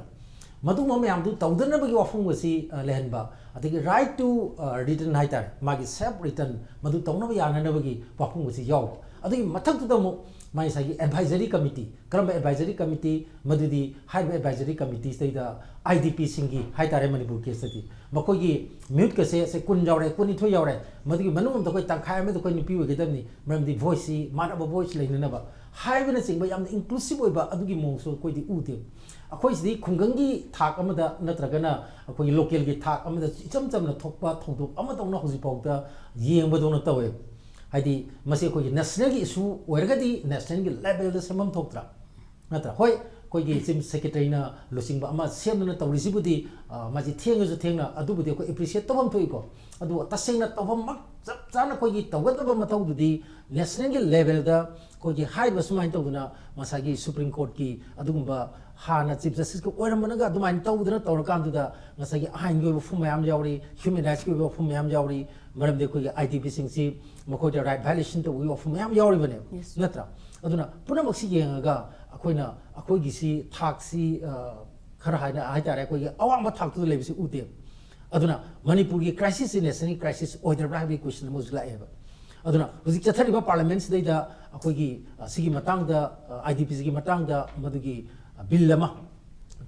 ꯃꯗꯨꯒꯨꯝꯕ ꯃꯌꯥꯝꯗꯨ ꯇꯧꯗꯅꯕꯒꯤ ꯋꯥꯐꯝꯒꯁꯤ ꯑ, ꯂꯩꯍꯟꯕ, ꯑꯗꯒꯤ right to return ꯍꯥꯏꯇꯥꯔꯦ, ꯃꯥꯒꯤ self return ꯃꯗꯨ ꯇꯧꯅꯕ ꯌꯥꯅꯅꯕꯒꯤ ꯋꯥꯐꯝꯒꯁꯤ ꯌꯥꯎꯕ꯫ ꯑꯗꯨꯒꯤ ꯃꯊꯛꯇꯨꯗ ꯑꯃꯨꯛ ꯃꯥꯒꯤ ꯉꯁꯥꯏꯒꯤ advisory committee, ꯀꯔꯝꯕ advisory committee? ꯃꯗꯨꯗꯤ ꯍꯥꯏꯔꯤꯕ advisory committeeꯁꯤꯗꯩꯗ IDPꯁꯤꯡꯒꯤ ꯍꯥꯏꯇꯥꯔꯦ, ꯃꯅꯤꯄꯨꯔ caseꯇꯗꯤ ꯃꯈꯣꯏꯒꯤ ꯃꯤꯍꯨꯠꯀꯁꯦ ꯁꯦ ꯀꯨꯟ ꯌꯥꯎꯔꯦ, ꯀꯨꯟꯅꯤꯊꯣꯏ ꯌꯥꯎꯔꯦ, ꯃꯗꯨꯒꯤ ꯃꯅꯨꯡ ꯑꯃꯗ ꯑꯩꯈꯣꯏ ꯇꯪꯈꯥꯏ ꯑꯃꯗꯤ ꯑꯩꯈꯣꯏ ꯅꯨꯄꯤ ꯑꯣꯏꯒꯗꯕꯅꯤ, ꯃꯔꯝꯗꯤ voiceꯁꯤ ꯃꯥꯟꯅꯕ voice ꯂꯩꯅꯅꯕ ꯍꯥꯏꯕꯅꯆꯤꯡꯕ ꯌꯥꯝꯅ inclusive ꯑꯣꯏꯕ ꯑꯗꯨꯒꯤ ꯃꯑꯣꯡꯁꯨ ꯑꯩꯈꯣꯏꯗꯤ ꯎꯗꯦ꯫ ꯑꯩꯈꯣꯏꯁꯤꯗꯤ ꯈꯨꯡꯒꯪꯒꯤ ꯊꯥꯛ ꯑꯃꯗ ꯅꯠꯇ꯭ꯔꯒꯅ ꯑꯩꯈꯣꯏꯒꯤ localꯒꯤ ꯊꯥꯛ ꯑꯃꯗ ꯏꯆꯝ ꯆꯝꯅ ꯊꯣꯛꯄ ꯊꯧꯗꯣꯛ ꯑꯃꯗꯧꯅ ꯍꯧꯖꯤꯛꯐꯥꯎꯗ ꯌꯦꯡꯕꯗꯧꯅ ꯇꯧꯋꯦ꯫ ꯍꯥꯏꯗꯤ ꯃꯁꯤ ꯑꯩꯈꯣꯏꯒꯤ nationalꯒꯤ issue ꯑꯣꯏꯔꯒꯗꯤ nationalꯒꯤ levelꯗ ꯁꯦꯝꯐꯝ ꯊꯣꯛꯇ꯭ꯔꯥ? ꯅꯠꯇ꯭ꯔꯥ? ꯍꯣꯏ, ꯑꯩꯈꯣꯏꯒꯤ chief secretaryꯅ ꯂꯨꯆꯤꯡꯕ ꯑꯃ ꯁꯦꯝꯗꯨꯅ ꯇꯧꯔꯤꯁꯤꯕꯨꯗꯤ, ꯑ, ꯃꯁꯤ ꯊꯦꯡꯉꯁꯨ ꯊꯦꯡꯅ ꯑꯗꯨꯕꯨꯗꯤ ꯑꯩꯈꯣꯏ appreciate ꯇꯧꯐꯝ ꯊꯣꯛꯏꯀꯣ꯫ ꯑꯗꯨꯒ ꯇꯁꯦꯡꯅ ꯇꯧꯐꯝꯃꯛ ꯆꯞ ꯆꯥꯅ ꯑꯩꯈꯣꯏꯒꯤ ꯇꯧꯒꯗꯕ ꯃꯊꯧꯗꯨꯗꯤ nationalꯒꯤ levelꯗ ꯑꯩꯈꯣꯏꯒꯤ ꯍꯥꯏꯔꯤꯕ ꯁꯨꯃꯥꯏꯅ ꯇꯧꯗꯅ ꯉꯁꯥꯏꯒꯤ Supreme Courtꯀꯤ ꯑꯗꯨꯒꯨꯝꯕ ꯍꯥꯟꯅ chief justiceꯀ ꯑꯣꯏꯔꯝꯕꯅꯒ ꯑꯗꯨꯃꯥꯏꯅ ꯇꯧꯗꯅ ꯇꯧꯔꯀꯥꯟꯗꯨꯗ ꯉꯁꯥꯏꯒꯤ ꯑꯥꯏꯟꯒꯤ ꯑꯣꯏꯕ ꯋꯥꯐꯝ ꯃꯌꯥꯝ ꯌꯥꯎꯔꯤ, human rightsꯀꯤ ꯑꯣꯏꯕ ꯋꯥꯐꯝ ꯃꯌꯥꯝ ꯌꯥꯎꯔꯤ, ꯃꯔꯝꯗꯤ ꯑꯩꯈꯣꯏꯒꯤ IDPꯁꯤꯡꯁꯤ ꯃꯈꯣꯏꯗ right violation ꯇꯧꯕꯒꯤ ꯋꯥꯐꯝ ꯃꯌꯥꯝ ꯌꯥꯎꯔꯤꯕꯅꯦꯕ꯫ Yes. ꯅꯠꯇ꯭ꯔꯥ? ꯑꯗꯨꯅ ꯄꯨꯝꯅꯃꯛꯁꯤ ꯌꯦꯡꯉꯒ ꯑꯩꯈꯣꯏꯅ ꯑꯩꯈꯣꯏꯒꯤꯁꯤ ꯊꯥꯛꯁꯤ, ꯑ, ꯈꯔ ꯍꯥꯏꯅ ꯍꯥꯏꯇꯥꯔꯦ, ꯑꯩꯈꯣꯏꯒꯤ ꯑꯋꯥꯡꯕ ꯊꯥꯛꯇꯨꯗ ꯂꯩꯕꯁꯤ ꯎꯗꯦ꯫ ꯑꯗꯨꯅ ꯃꯅꯤꯄꯨꯔꯒꯤ crisisꯁꯤ nationalꯒꯤ crisis ꯑꯣꯏꯗ꯭ꯔꯕ꯭ꯔꯥ ꯍꯥꯏꯕꯒꯤ question ꯑꯃꯁꯨ ꯂꯥꯛꯑꯦꯕ꯫ ꯑꯗꯨꯅ ꯍꯧꯖꯤꯛ ꯆꯠꯊꯔꯤꯕ parliamentꯁꯤꯗꯩꯗ ꯑꯩꯈꯣꯏꯒꯤ, ꯑ, ꯁꯤꯒꯤ ꯃꯇꯥꯡꯗ, ꯑ, IDPꯁꯤꯒꯤ ꯃꯇꯥꯡꯗ ꯃꯗꯨꯒꯤ, ꯑ, bill ꯑꯃ,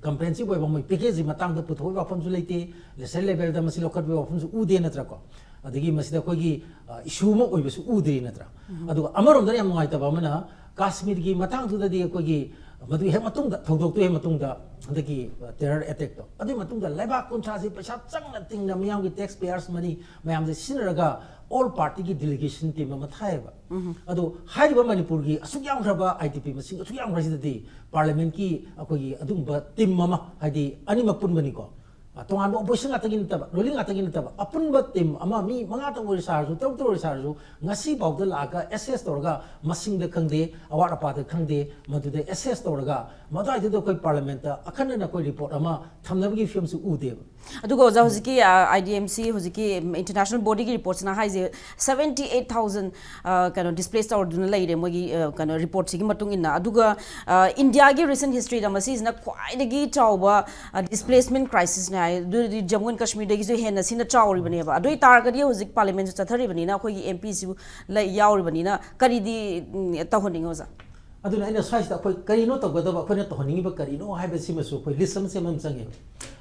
comprehensive ꯑꯣꯏꯕ ꯃꯣꯏ packageꯁꯤ ꯃꯇꯥꯡꯗ ꯄꯨꯊꯣꯛꯄꯒꯤ ꯋꯥꯐꯝꯁꯨ ꯂꯩꯇꯦ, national levelꯗ ꯃꯁꯤ ꯂꯧꯈꯠꯄꯒꯤ ꯋꯥꯐꯝꯁꯨ ꯎꯗꯦ, ꯅꯠꯇ꯭ꯔꯥꯀꯣ? ꯑꯗꯒꯤ ꯃꯁꯤꯗ ꯑꯩꯈꯣꯏꯒꯤ, ꯑ, issue ꯑꯃ ꯑꯣꯏꯕꯁꯨ ꯎꯗ꯭ꯔꯤ, ꯅꯠꯇ꯭ꯔꯥ? ꯑꯗꯨꯒ ꯑꯃꯔꯣꯝꯗꯅ ꯌꯥꯝ ꯅꯨꯡꯉꯥꯏꯇꯕ ꯑꯃꯅ, ꯀꯥꯁꯃꯤꯔꯒꯤ ꯃꯇꯥꯡꯗꯨꯗꯗꯤ ꯑꯩꯈꯣꯏꯒꯤ ꯃꯗꯨꯒꯤ ꯍꯦꯛ ꯃꯇꯨꯡꯗ, ꯊꯧꯗꯣꯛꯇꯨ ꯍꯦꯛ ꯃꯇꯨꯡꯗ ꯍꯟꯗꯛꯀꯤ, ꯑ, terror attackꯇꯣ, ꯑꯗꯨꯒꯤ ꯃꯇꯨꯡꯗ ꯂꯩꯕꯥꯛ ꯀꯨꯟꯊ꯭ꯔꯥꯁꯤ ꯄꯩꯁꯥ ꯆꯪꯅ ꯇꯤꯡꯅ ꯃꯤꯌꯥꯝꯒꯤ tax payers money ꯃꯌꯥꯝꯁꯦ ꯁꯤꯖꯤꯟꯅꯔꯒ all partyꯒꯤ delegation team ꯑꯃ ꯊꯥꯏꯌꯦꯕ꯫ ꯑꯗꯣ ꯍꯥꯏꯔꯤꯕ ꯃꯅꯤꯄꯨꯔꯒꯤ ꯑꯁꯨꯛ ꯌꯥꯝꯈ꯭ꯔꯕ IDP ꯃꯁꯤꯡ ꯑꯁꯨꯛ ꯌꯥꯝꯈ꯭ꯔꯁꯤꯗꯗꯤ parliamentꯀꯤ ꯑꯩꯈꯣꯏꯒꯤ ꯑꯗꯨꯒꯨꯝꯕ team ꯑꯃ, ꯍꯥꯏꯗꯤ ꯑꯅꯤꯃꯛ ꯄꯨꯟꯕꯅꯤꯀꯣ, ꯇꯣꯉꯥꯟꯕ opposition ꯉꯥꯛꯇꯒꯤ ꯅꯠꯇꯕ, ruling ꯉꯥꯛꯇꯒꯤ ꯅꯠꯇꯕ, ꯑꯄꯨꯟꯕ team ꯑꯃ, ꯃꯤ ꯃꯉꯥꯇꯪ ꯑꯣꯏꯔꯁꯨ, ꯇꯔꯨꯛꯇꯪ ꯑꯣꯏꯔꯁꯨ, ꯉꯁꯤ ꯐꯥꯎꯗ ꯂꯥꯛꯑꯒ assess ꯇꯧꯔꯒ, ꯃꯁꯤꯡꯗ ꯈꯪꯗꯦ, ꯑꯋꯥꯠ ꯑꯄꯥꯗ ꯈꯪꯗꯦ, ꯃꯗꯨꯗ assess ꯇꯧꯔꯒ, ꯃꯗꯨꯋꯥꯏꯗꯨꯗ ꯑꯩꯈꯣꯏ parliament ꯑꯈꯟꯅꯅ ꯑꯩꯈꯣꯏ report ꯑꯃ ꯊꯝꯅꯕꯒꯤ ꯐꯤꯕꯝꯁꯨ ꯎꯗꯦꯕ꯫ ꯑꯗꯨꯒ ꯑꯣꯖꯥ, ꯍꯧꯖꯤꯛꯀꯤ ꯑꯥꯏ ꯗꯤ ꯑꯦꯝ ꯁꯤ, ꯍꯧꯖꯤꯛꯀꯤ international body ꯒꯤ report ꯁꯤꯅ ꯍꯥꯏꯁꯦ, seventy eight thousand ꯀꯩꯅꯣ displace ꯇꯧꯔꯗꯨꯅ ꯂꯩꯔꯦ, ꯃꯣꯏꯒꯤ ꯑ, ꯀꯩꯅꯣ report ꯁꯤꯒꯤ ꯃꯇꯨꯡ ꯏꯟꯅ꯫ ꯑꯗꯨꯒ ꯏꯟꯗꯤꯌꯥꯒꯤ recent history ꯗ ꯃꯁꯤꯁꯤꯅ ꯈ꯭ꯋꯥꯏꯗꯒꯤ ꯆꯥꯎꯕ displacement crisis ꯅꯦ ꯍꯥꯏ꯫ ꯑꯗꯨꯗꯤ ꯖꯝꯃꯨ ꯑꯦꯟ ꯀꯥꯁꯃꯤꯔꯗꯒꯤꯁꯨ ꯍꯦꯟꯅ ꯁꯤꯅ ꯆꯥꯎꯔꯤꯕꯅꯦꯕ꯫ ꯑꯗꯨ ꯑꯣꯏ ꯇꯥꯔꯒꯗꯤ ꯍꯧꯖꯤꯛ parliament ꯁꯨ ꯆꯠꯊꯔꯤꯕꯅꯤꯅ, ꯑꯩꯈꯣꯏꯒꯤ ꯑꯦꯝ ꯄꯤ ꯁꯨ ꯂꯩ, ꯌꯥꯎꯔꯤꯕꯅꯤꯅ, ꯀꯔꯤꯗꯤ ꯎꯝ, ꯇꯧꯍꯟꯅꯤꯡꯉꯤ ꯑꯣꯖꯥ? ꯑꯗꯨꯅ ꯑꯩꯅ ꯁ꯭ꯋꯥꯏꯁꯤꯗ ꯑꯩꯈꯣꯏ ꯀꯔꯤꯅꯣ ꯇꯧꯒꯗꯕ, ꯑꯩꯈꯣꯏꯅ ꯇꯧꯍꯟꯅꯤꯡꯉꯤꯕ ꯀꯔꯤꯅꯣ ꯍꯥꯏꯕꯁꯤꯃꯁꯨ ꯑꯩꯈꯣꯏ list ꯑꯃ ꯁꯦꯝꯕ ꯑꯃ ꯆꯪꯉꯦꯕ꯫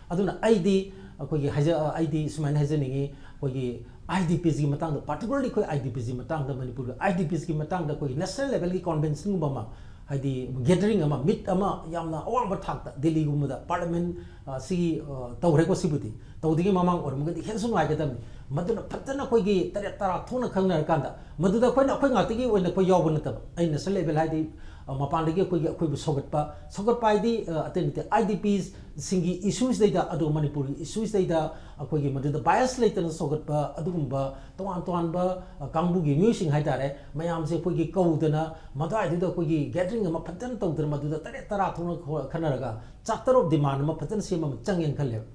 ꯑꯗꯨꯅ ꯑꯩꯗꯤ ꯑꯩꯈꯣꯏꯒꯤ ꯍꯥꯏꯖ-, ꯑꯩꯗꯤ ꯁꯨꯃꯥꯏꯅ ꯍꯥꯏꯖꯅꯤꯡꯉꯤ, ꯑꯩꯈꯣꯏꯒꯤ ꯑꯥꯏ ꯗꯤ ꯄꯤꯁ ꯀꯤ ꯃꯇꯥꯡꯗ, particularly ꯑꯩꯈꯣꯏ ꯑꯥꯏ ꯗꯤ ꯄꯤꯁ ꯀꯤ ꯃꯇꯥꯡꯗ, ꯃꯅꯤꯄꯨꯔꯒꯤ ꯑꯥꯏ ꯗꯤ ꯄꯤꯁ ꯀꯤ ꯃꯇꯥꯡꯗ ꯑꯩꯈꯣꯏꯒꯤ national level ꯒꯤ convention ꯒꯨꯝꯕ ꯑꯃ, ꯍꯥꯏꯗꯤ gathering ꯑꯃ, meet ꯑꯃ, ꯌꯥꯝꯅ ꯑꯋꯥꯡꯕ ꯊꯥꯛꯇ ꯗꯤꯜꯂꯤꯒꯨꯝꯕꯗ parliament, ꯑ, ꯁꯤꯒꯤ, ꯑ, ꯇꯧꯈ꯭ꯔꯦꯀꯣ, ꯁꯤꯕꯨꯗꯤ ꯇꯧꯗ꯭ꯔꯤꯉꯩ ꯃꯃꯥꯡ ꯑꯣꯏꯔꯝꯃꯒꯗꯤ ꯍꯦꯟꯅꯁꯨ ꯅꯨꯡꯉꯥꯏꯒꯗꯕꯅꯤ꯫ ꯃꯗꯨꯅ ꯐꯖꯅ ꯑꯩꯈꯣꯏꯒꯤ ꯇꯔꯦꯠ ꯇꯔꯥ ꯊꯣꯛꯅ ꯈꯪꯅꯔꯀꯥꯟꯗ, ꯃꯗꯨꯗ ꯑꯩꯈꯣꯏꯅ, ꯑꯩꯈꯣꯏ ꯉꯥꯛꯇꯒꯤ ꯑꯣꯏꯅ ꯑꯩꯈꯣꯏ ꯌꯥꯎꯕ ꯅꯠꯇꯕ, ꯑꯩ national level ꯍꯥꯏꯗꯤ, ꯑ, ꯃꯄꯥꯟꯗꯒꯤ ꯑꯩꯈꯣꯏꯒꯤ ꯑꯩꯈꯣꯏꯕꯨ ꯁꯧꯒꯠꯄ, ꯁꯧꯒꯠꯄ ꯍꯥꯏꯗꯤ, ꯑ, ꯑꯇꯩ ꯅꯠꯇꯦ, ꯑꯥꯏ ꯗꯤ ꯄꯤꯁ ꯁꯤꯡꯒꯤ ꯏꯁꯨꯁꯤꯗꯩꯗ, ꯑꯗꯨꯒ ꯃꯅꯤꯄꯨꯔꯒꯤ ꯏꯁꯨꯁꯤꯗꯩꯗ ꯑꯩꯈꯣꯏꯒꯤ ꯃꯗꯨꯗ bias ꯂꯩꯇꯅ ꯁꯧꯒꯠꯄ ꯑꯗꯨꯒꯨꯝꯕ ꯇꯣꯉꯥꯟ ꯇꯣꯉꯥꯟꯕ, ꯑ, ꯀꯥꯡꯕꯨꯒꯤ ꯃꯤꯑꯣꯏꯁꯤꯡ ꯍꯥꯏꯇꯥꯔꯦ, ꯃꯌꯥꯝꯁꯦ ꯑꯩꯈꯣꯏꯒꯤ ꯀꯧꯗꯅ, ꯃꯗꯨꯋꯥꯏꯗꯨꯗ ꯑꯩꯈꯣꯏꯒꯤ gathering ꯑꯃ ꯐꯖꯅ ꯇꯧꯗꯅ, ꯃꯗꯨꯗ ꯇꯔꯦꯠ ꯇꯔꯥ ꯊꯣꯛꯅ ꯈꯣ-, ꯈꯟꯅꯔꯒ, charter of demand ꯑꯃ ꯐꯖꯅ ꯁꯦꯝꯕ ꯑꯃ ꯆꯪꯉꯦꯅ ꯈꯜꯂꯦꯕ꯫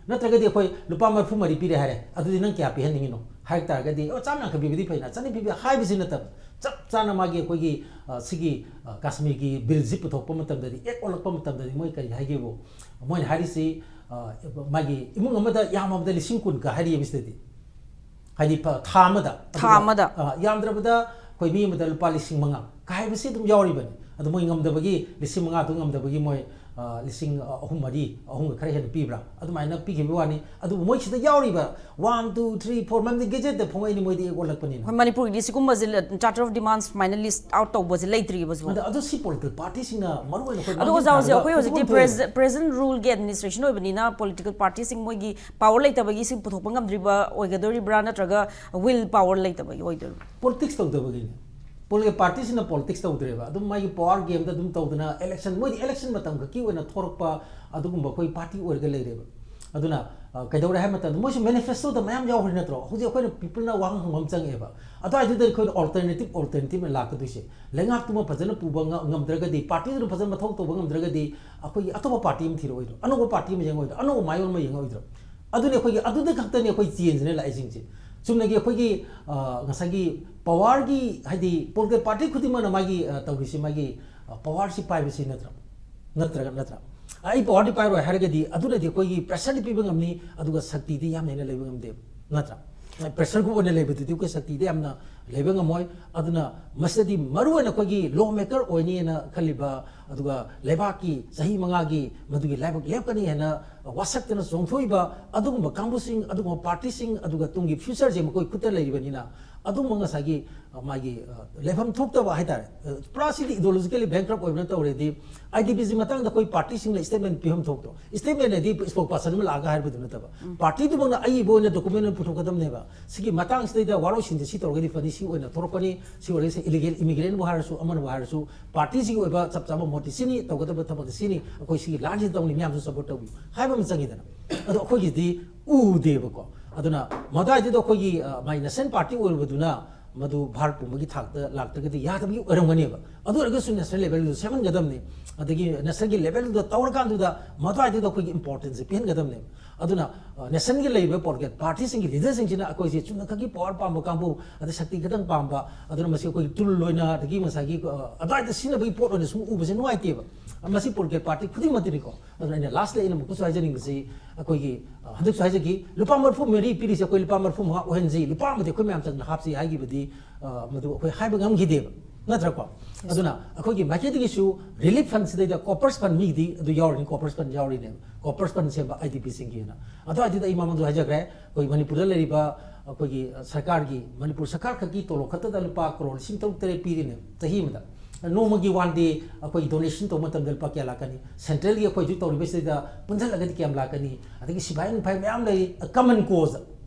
ꯅꯠꯇ꯭ꯔꯒꯗꯤ ꯑꯩꯈꯣꯏ ꯂꯨꯄꯥ ꯃꯔꯤꯐꯨ ꯃꯔꯤ ꯄꯤꯔꯦ ꯍꯥꯏꯔꯦ, ꯑꯗꯨꯗꯤ ꯅꯪ ꯀꯌꯥ ꯄꯤꯍꯟꯅꯤꯡꯉꯤꯅꯣ ꯍꯥꯏ ꯇꯥꯔꯒꯗꯤ, "ꯑꯣ, ꯆꯥꯝ ꯌꯥꯡꯈꯩ ꯄꯤꯕꯗꯤ ꯐꯩꯅ, ꯆꯅꯤ ꯄꯤꯕ" ꯍꯥꯏꯕꯁꯤ ꯅꯠꯇꯕ, ꯆꯞ ꯆꯥꯅ ꯃꯥꯒꯤ ꯑꯩꯈꯣꯏꯒꯤ, ꯑ, ꯁꯤꯒꯤ, ꯑ, ꯀꯥꯁꯃꯤꯔꯒꯤ ꯕꯤꯜꯁꯤ ꯄꯨꯊꯣꯛꯄ ꯃꯇꯝꯗꯗꯤ, ꯑꯦꯛ ꯑꯣꯜꯂꯛꯄ ꯃꯇꯝꯗꯗꯤ ꯃꯣꯏ ꯀꯔꯤ ꯍꯥꯏꯒꯦꯕꯨ, ꯃꯣꯏꯅ ꯍꯥꯏꯔꯤꯁꯤ, ꯑ, ꯃꯥꯒꯤ ꯏꯃꯨꯡ ꯑꯃꯗ ꯌꯥꯝꯃꯕꯗ ꯂꯤꯁꯤꯡ ꯀꯨꯟꯒ ꯍꯥꯏꯔꯤꯑꯕ ꯁꯤꯗꯗꯤ꯫ ꯍꯥꯏꯗꯤ ꯐ-, ꯊꯥ ꯑꯃꯗ꯫ ꯊꯥ ꯑꯗꯨꯒ, ꯑꯃꯗ꯫ ꯑ, ꯌꯥꯝꯗ꯭ꯔꯕꯗ ꯑꯩꯈꯣꯏ ꯃꯤ ꯑꯃꯗ ꯂꯨꯄꯥ ꯂꯤꯁꯤꯡ ꯃꯉꯥ ꯀꯥꯏꯕꯁꯤ ꯑꯗꯨꯝ ꯌꯥꯎꯔꯤꯕꯅꯤ꯫ ꯑꯗꯨ ꯃꯣꯏ ꯉꯝꯗꯕꯒꯤ, ꯂꯤꯁꯤꯡ ꯃꯉꯥꯗꯨ ꯉꯝꯗꯕꯒꯤ ꯃꯣꯏ, ꯑ, ꯂꯤꯁꯤꯡ ꯑꯍꯨꯝ ꯃꯔꯤ, ꯑꯍꯨꯝꯒ ꯈꯔ ꯍꯦꯟꯅ ꯄꯤꯕ꯭ꯔꯥ, ꯑꯗꯨꯃꯥꯏꯅ ꯄꯤꯈꯤꯕ ꯋꯥꯅꯤ꯫ ꯑꯗꯨꯕꯨ ꯃꯣꯏ ꯁꯤꯗ ꯌꯥꯎꯔꯤꯕ one, two, three, four, ꯃꯔꯝꯗꯤ gazette ꯇ ꯐꯣꯡꯉꯛꯏꯅꯤ, ꯃꯣꯏꯗꯤ ꯑꯣꯜꯂꯛꯄꯅꯤꯅ꯫ ꯑꯩꯈꯣꯏ ꯃꯅꯤꯄꯨꯔꯒꯤꯗꯤ ꯁꯤꯒꯨꯝꯕꯁꯦ, charter of demand ꯁꯨꯃꯥꯏꯅ list out ꯇꯧꯕꯁꯦ ꯂꯩꯇ꯭ꯔꯤꯕꯁꯨ꯫ ꯑꯗ ꯑꯗꯨ ꯁꯤ political party ꯁꯤꯡꯅ ꯃꯔꯨ ꯑꯣꯏꯅ ꯑꯩꯈꯣꯏ ꯑꯗꯣ ꯉꯥꯡꯐꯝ ꯑꯣꯖꯥ, ꯍꯧꯖꯤꯛ ꯊꯥꯕꯗ ꯑꯩꯈꯣꯏ ꯍꯧꯖꯤꯛꯇꯤ ꯑꯗꯨꯒꯨꯝꯕ presen-, present rule ꯒꯤ administration ꯑꯣꯏꯕꯅꯤꯅ, political party ꯁꯤꯡ ꯃꯣꯏꯒꯤ power ꯂꯩꯇꯕꯒꯤ ꯁꯤ ꯄꯨꯊꯣꯛꯄ ꯉꯝꯗ꯭ꯔꯤꯕ ꯑꯣꯏꯒꯗꯣꯔꯤꯕ꯭ꯔꯥ, ꯅꯠꯇ꯭ꯔꯒ will power ꯂꯩꯇꯕꯒꯤ ꯑꯣꯏꯗꯣꯏꯔꯣ? Politics ꯇꯧꯗꯕꯒꯤꯅꯤ꯫ Political party ꯁꯤꯅ politics ꯇꯧꯗ꯭ꯔꯦꯕ, ꯑꯗꯨꯝ ꯃꯥꯒꯤ power game ꯗ ꯑꯗꯨꯝ ꯇꯧꯗꯅ election, ꯃꯣꯏꯗꯤ election ꯃꯇꯝ ꯈꯛꯀꯤ ꯑꯣꯏꯅ ꯊꯣꯔꯛꯄ ꯑꯗꯨꯒꯨꯝꯕ ꯑꯩꯈꯣꯏ party ꯑꯣꯏꯔꯒ ꯂꯩꯔꯦꯕ꯫ ꯑꯗꯨꯅ ꯑ, ꯀꯩꯗꯧꯔꯦ ꯍꯥꯏꯕ ꯃꯇꯝꯗ ꯃꯣꯏꯁꯨ ꯃꯦꯅꯤꯐꯦꯁꯇꯣꯗ ꯃꯌꯥꯝ ꯌꯥꯎꯈ꯭ꯔꯦ ꯅꯠꯇ꯭ꯔꯣ? ꯍꯧꯖꯤꯛ ꯑꯩꯈꯣꯏꯅ ꯄꯤꯄꯜꯅ ꯋꯥꯍꯪ ꯍꯪꯕ ꯑꯃ ꯆꯪꯉꯦꯕ꯫ ꯑꯗꯨꯋꯥꯏꯗꯨꯗ ꯑꯩꯈꯣꯏꯅ ꯑꯣꯜꯇꯔꯅꯦꯇꯤꯞ ꯑꯣꯜꯇꯔꯅꯦꯇꯤꯞꯅ ꯂꯥꯛꯀꯗꯣꯏꯁꯦ꯫ ꯂꯩꯉꯥꯛꯇꯨꯃ ꯐꯖꯅ ꯄꯨꯕ ꯉ- ꯉꯝꯗ꯭ꯔꯒꯗꯤ, ꯄꯥꯔꯇꯤꯗꯨꯅ ꯐꯖꯅ ꯃꯊꯧ ꯇꯧꯕ ꯉꯝꯗ꯭ꯔꯒꯗꯤ, ꯑꯩꯈꯣꯏꯒꯤ ꯑꯇꯣꯞꯄ ꯄꯥꯔꯇꯤ ꯑꯃ ꯊꯤꯔꯛꯑꯣꯏꯗ꯭ꯔꯣ? ꯑꯅꯧꯕ ꯄꯥꯔꯇꯤ ꯑꯃ ꯌꯦꯡꯉꯛꯑꯣꯏꯗ꯭ꯔꯣ? ꯑꯅꯧꯕ ꯃꯥꯏꯑꯣꯟ ꯑꯃ ꯌꯦꯡꯉꯛꯑꯣꯏꯗ꯭ꯔꯣ? ꯑꯗꯨꯅꯤ ꯑꯩꯈꯣꯏꯒꯤ, ꯑꯗꯨꯗ ꯈꯛꯇꯅꯤ ꯑꯩꯈꯣꯏ ꯆꯦꯟꯖꯅ ꯂꯥꯛꯏꯁꯤꯡꯁꯦ꯫ ꯆꯨꯝꯅꯒꯤ ꯑꯩꯈꯣꯏꯒꯤ ꯑ, ꯉꯁꯥꯏꯒꯤ ꯄꯋꯥꯔꯒꯤ, ꯍꯥꯏꯗꯤ ꯄꯣꯂꯤꯇꯤꯀꯦꯜ ꯄꯥꯔꯇꯤ ꯈꯨꯗꯤꯡꯃꯛꯅ ꯃꯥꯒꯤ ꯑ, ꯇꯧꯔꯤꯁꯤ, ꯃꯥꯒꯤ ꯑ, ꯄꯋꯥꯔꯁꯤ ꯄꯥꯏꯕꯁꯤ ꯅꯠꯇ꯭ꯔꯣ? ꯅꯠꯇ꯭ꯔꯒ, ꯅꯠꯇ꯭ꯔꯥ? ꯑꯩ ꯄꯋꯥꯔꯗꯤ ꯄꯥꯏꯔꯣꯏ ꯍꯥꯏꯔꯒꯗꯤ, ꯑꯗꯨꯅꯗꯤ ꯑꯩꯈꯣꯏꯒꯤ ꯄ꯭ꯔꯦꯁꯔꯗꯤ ꯄꯤꯕ ꯉꯝꯅꯤ, ꯑꯗꯨꯒ ꯁꯛꯇꯤꯗꯤ ꯌꯥꯝ ꯍꯦꯟꯅ ꯂꯩꯕ ꯉꯝꯗꯦꯕ, ꯅꯠꯇ꯭ꯔꯥ? ꯄ꯭ꯔꯦꯁꯔ ꯒ꯭ꯔꯨꯞ ꯑꯣꯏꯅ ꯂꯩꯕꯗꯨꯗꯤ ꯑꯩꯈꯣꯏ ꯁꯛꯇꯤꯗꯤ ꯌꯥꯝꯅ ꯂꯩꯕ ꯉꯝꯃꯣꯏ꯫ ꯑꯗꯨꯅ ꯃꯁꯤꯗꯗꯤ ꯃꯔꯨ ꯑꯣꯏꯅ ꯑꯩꯈꯣꯏꯒꯤ ꯂꯣ ꯃꯦꯀꯔ ꯑꯣꯏꯅꯤꯅ ꯈꯜꯂꯤꯕ, ꯑꯗꯨꯒ ꯂꯩꯕꯥꯛꯀꯤ ꯆꯍꯤ ꯃꯉꯥꯒꯤ ꯃꯗꯨꯒꯤ ꯂꯥꯏꯕꯛ ꯂꯦꯞꯀꯅꯤ ꯍꯥꯏꯅ ꯋꯥꯁꯛꯇꯅ ꯆꯣꯡꯊꯣꯛꯏꯕ ꯑꯗꯨꯒꯨꯝꯕ ꯀꯥꯡꯕꯨꯁꯤꯡ, ꯑꯗꯨꯒꯨꯝꯕ ꯄꯥꯔꯇꯤꯁꯤꯡ, ꯑꯗꯨꯒꯨꯝꯕ ꯄꯥꯔꯇꯤꯁꯤꯡ, ꯑꯗꯨꯒ ꯇꯨꯡꯒꯤ ꯐ꯭ꯌꯨꯆꯔꯁꯦ ꯃꯈꯣꯏ ꯈꯨꯠꯇ ꯂꯩꯔꯤꯕꯅꯤꯅ, ꯑꯗꯨꯒꯨꯝꯕ ꯉꯁꯥꯏꯒꯤ, ꯑ, ꯃꯥꯒꯤ, ꯑ, ꯂꯩꯐꯝ ꯊꯣꯛꯇꯕ ꯍꯥꯏꯇꯥꯔꯦ꯫ ꯑ, ꯄꯨꯔꯥ ꯁꯤꯗꯤ ideologically bankrupt ꯑꯣꯏꯕꯅ ꯇꯧꯔꯦꯗꯤ, ꯑꯥꯏ ꯗꯤ ꯄꯤ ꯖꯤ ꯃꯇꯥꯡꯗ ꯑꯩꯈꯣꯏ ꯄꯥꯔꯇꯤꯁꯤꯡꯅ statement ꯄꯤꯐꯝ ꯊꯣꯛꯇ꯭ꯔꯣ? Statement ꯍꯥꯏꯗꯤ spokesperson ꯑꯃ ꯂꯥꯛꯑꯒ ꯍꯥꯏꯕꯗꯨ ꯅꯠꯇꯕ, ꯄꯥꯔꯇꯤꯗꯨꯃꯛꯅ ꯑꯏꯕ ꯑꯣꯏꯅ document ꯑꯃ ꯄꯨꯊꯣꯛꯀꯗꯕꯅꯦꯕ꯫ ꯁꯤꯒꯤ ꯃꯇꯥꯡꯁꯤꯗꯩꯗ ꯋꯥꯔꯣꯏꯁꯤꯟꯁꯦ ꯁꯤ ꯇꯧꯔꯒꯗꯤ ꯐꯅꯤ, ꯁꯤ ꯑꯣꯏꯅ ꯊꯣꯔꯛꯄꯅꯤ, ꯁꯤ ꯑꯣꯏꯔꯒꯗꯤ ꯏꯂꯤꯒꯦꯜ ꯏꯃꯤꯒ꯭ꯔꯦꯟꯕꯨ ꯍꯥꯏꯔꯁꯨ, ꯑꯃꯅꯕꯨ ꯍꯥꯏꯔꯁꯨ, ꯄꯥꯔꯇꯤꯁꯤꯒꯤ ꯑꯣꯏꯕ ꯆꯞ ꯆꯥꯕ ꯃꯣꯠꯇꯤ ꯁꯤꯅꯤ, ꯇꯧꯒꯗꯕ ꯊꯕꯛꯇꯤ ꯁꯤꯅꯤ, ꯑꯩꯈꯣꯏ ꯁꯤꯒꯤ ꯂꯥꯏꯟꯁꯤꯗ ꯇꯧꯅꯤ, ꯃꯌꯥꯝꯁꯨ support ꯇꯧꯕꯤꯌꯨ ꯍꯥꯏꯕ ꯑꯃ ꯆꯪꯉꯤꯗꯅ꯫ ꯑꯗꯣ ꯑꯩꯈꯣꯏꯒꯤꯗꯤ ꯎꯗꯦꯕꯀꯣ꯫ ꯑꯗꯨꯅ ꯃꯗꯥꯏꯗꯨꯗ ꯑꯩꯈꯣꯏꯒꯤ, ꯑ, ꯃꯥꯒꯤ national party ꯑꯣꯏꯔꯨꯕꯗꯨꯅ ꯃꯗꯨ ꯚꯥꯔꯠ ꯄꯨꯝꯕꯒꯤ ꯊꯥꯛꯇ ꯂꯥꯛꯇ꯭ꯔꯒꯗꯤ ꯌꯥꯗꯕꯒꯤ ꯑꯣꯏꯔꯝꯒꯅꯦꯕ꯫ ꯑꯗꯨ ꯑꯣꯏꯔꯒꯁꯨ national levelꯗꯨ ꯁꯦꯝꯍꯟꯒꯗꯕꯅꯤ꯫ ꯑꯗꯒꯤ nationꯒꯤ levelꯗꯨꯗ ꯇꯧꯔꯀꯥꯟꯗꯨꯗ ꯃꯗꯥꯏꯗꯨꯗ ꯑꯩꯈꯣꯏꯒꯤ importanceꯁꯦ ꯄꯤꯍꯟꯒꯗꯕꯅꯦꯕ꯫ ꯑꯗꯨꯅ, ꯑ, nationꯒꯤ ꯂꯩꯔꯤꯕ political partyꯁꯤꯡꯒꯤ leaderꯁꯤꯡꯁꯤꯅ ꯑꯩꯈꯣꯏꯁꯦ ꯆꯨꯝꯅ ꯈꯛꯀꯤ power ꯄꯥꯝꯕ ꯀꯥꯡꯕꯨ, ꯑꯗꯩ ꯁꯛꯇꯤ ꯈꯛꯇꯪ ꯄꯥꯝꯕ, ꯑꯗꯨꯅ ꯃꯁꯤ ꯑꯩꯈꯣꯏꯒꯤ tool ꯑꯣꯏꯅ, ꯑꯗꯒꯤ ꯉꯁꯥꯏꯒꯤ, ꯑ, ꯑꯗꯨꯋꯥꯏꯗ ꯁꯤꯖꯤꯟꯅꯕꯒꯤ ꯄꯣꯠ ꯑꯣꯏꯅ ꯁꯨꯝ ꯎꯕꯁꯦ ꯅꯨꯡꯉꯥꯏꯇꯦꯕ꯫ ꯃꯁꯤ political party ꯈꯨꯗꯤꯡꯃꯛꯇꯅꯤꯀꯣ꯫ ꯑꯗꯨꯅ ꯑꯩꯅ lastly ꯑꯩꯅ ꯑꯃꯨꯛꯀꯁꯨ ꯍꯥꯏꯖꯅꯤꯡꯕꯁꯤ, ꯑꯩꯈꯣꯏꯒꯤ, ꯑ, ꯍꯟꯗꯛꯁꯨ ꯍꯥꯏꯖꯈꯤ, ꯂꯨꯄꯥ ꯃꯔꯤꯐꯨ ꯃꯔꯤ ꯄꯤꯔꯤꯁꯦ ꯑꯩꯈꯣꯏ ꯂꯨꯄꯥ ꯃꯔꯤꯐꯨ ꯃꯉꯥ ꯑꯣꯏꯍꯟꯁꯤ, ꯂꯨꯄꯥ ꯑꯃꯗꯤ ꯑꯩꯈꯣꯏ ꯃꯌꯥꯝ ꯆꯪꯗꯅ ꯍꯥꯞꯁꯤ ꯍꯥꯏꯈꯤꯕꯗꯤ, ꯑ, ꯃꯗꯨ ꯑꯩꯈꯣꯏ ꯍꯥꯏꯕ ꯉꯝꯈꯤꯗꯦꯕ, ꯅꯠꯇ꯭ꯔꯀꯣ? ꯑꯗꯨꯅ ꯑꯩꯈꯣꯏꯒꯤ ꯃꯥꯏꯀꯩꯗꯒꯤꯁꯨ relief fundꯁꯤꯗꯩꯗ corpus fund ꯃꯤꯒꯤꯗꯤ ꯑꯗꯨ ꯌꯥꯎꯔꯤꯅꯤ, corpus fund ꯌꯥꯎꯔꯤꯅꯦꯕ, corpus fund ꯁꯦꯝꯕ ꯑꯥꯏ ꯗꯤ ꯄꯤꯁꯤꯡꯒꯤꯅ꯫ ꯑꯗꯨꯋꯥꯏꯗꯨꯗ ꯑꯩ ꯃꯃꯥꯡꯗꯁꯨ ꯍꯥꯏꯖꯈ꯭ꯔꯦ, ꯑꯩꯈꯣꯏ ꯃꯅꯤꯄꯨꯔꯗ ꯂꯩꯔꯤꯕ ꯑꯩꯈꯣꯏꯒꯤ, ꯑ, ꯁꯔꯀꯥꯔꯒꯤ, ꯃꯅꯤꯄꯨꯔ ꯁꯔꯀꯥꯔ ꯈꯛꯀꯤ ꯇꯣꯂꯣꯞ ꯈꯛꯇꯗ ꯂꯨꯄꯥ ꯀ꯭ꯔꯣꯔ ꯂꯤꯁꯤꯡ ꯇꯔꯨꯛ ꯇꯔꯦꯠ ꯄꯤꯔꯤꯅꯦ ꯆꯍꯤ ꯑꯃꯗ꯫ ꯅꯣꯡꯃꯒꯤ one day ꯑꯩꯈꯣꯏ donation ꯇꯧꯕ ꯃꯇꯝꯗ ꯂꯨꯄꯥ ꯀꯌꯥ ꯂꯥꯛꯀꯅꯤ? Centralꯒꯤ ꯑꯩꯈꯣꯏ ꯍꯧꯖꯤꯛ ꯇꯧꯔꯤꯕꯁꯤꯗꯩꯗ ꯄꯨꯟꯁꯤꯜꯂꯒꯗꯤ ꯀꯌꯥꯝ ꯂꯥꯛꯀꯅꯤ? ꯑꯗꯒꯤ ꯁꯤꯐꯥꯏ ꯅꯨꯡꯐꯥꯏ ꯃꯌꯥꯝ ꯂꯩ, common cause꯫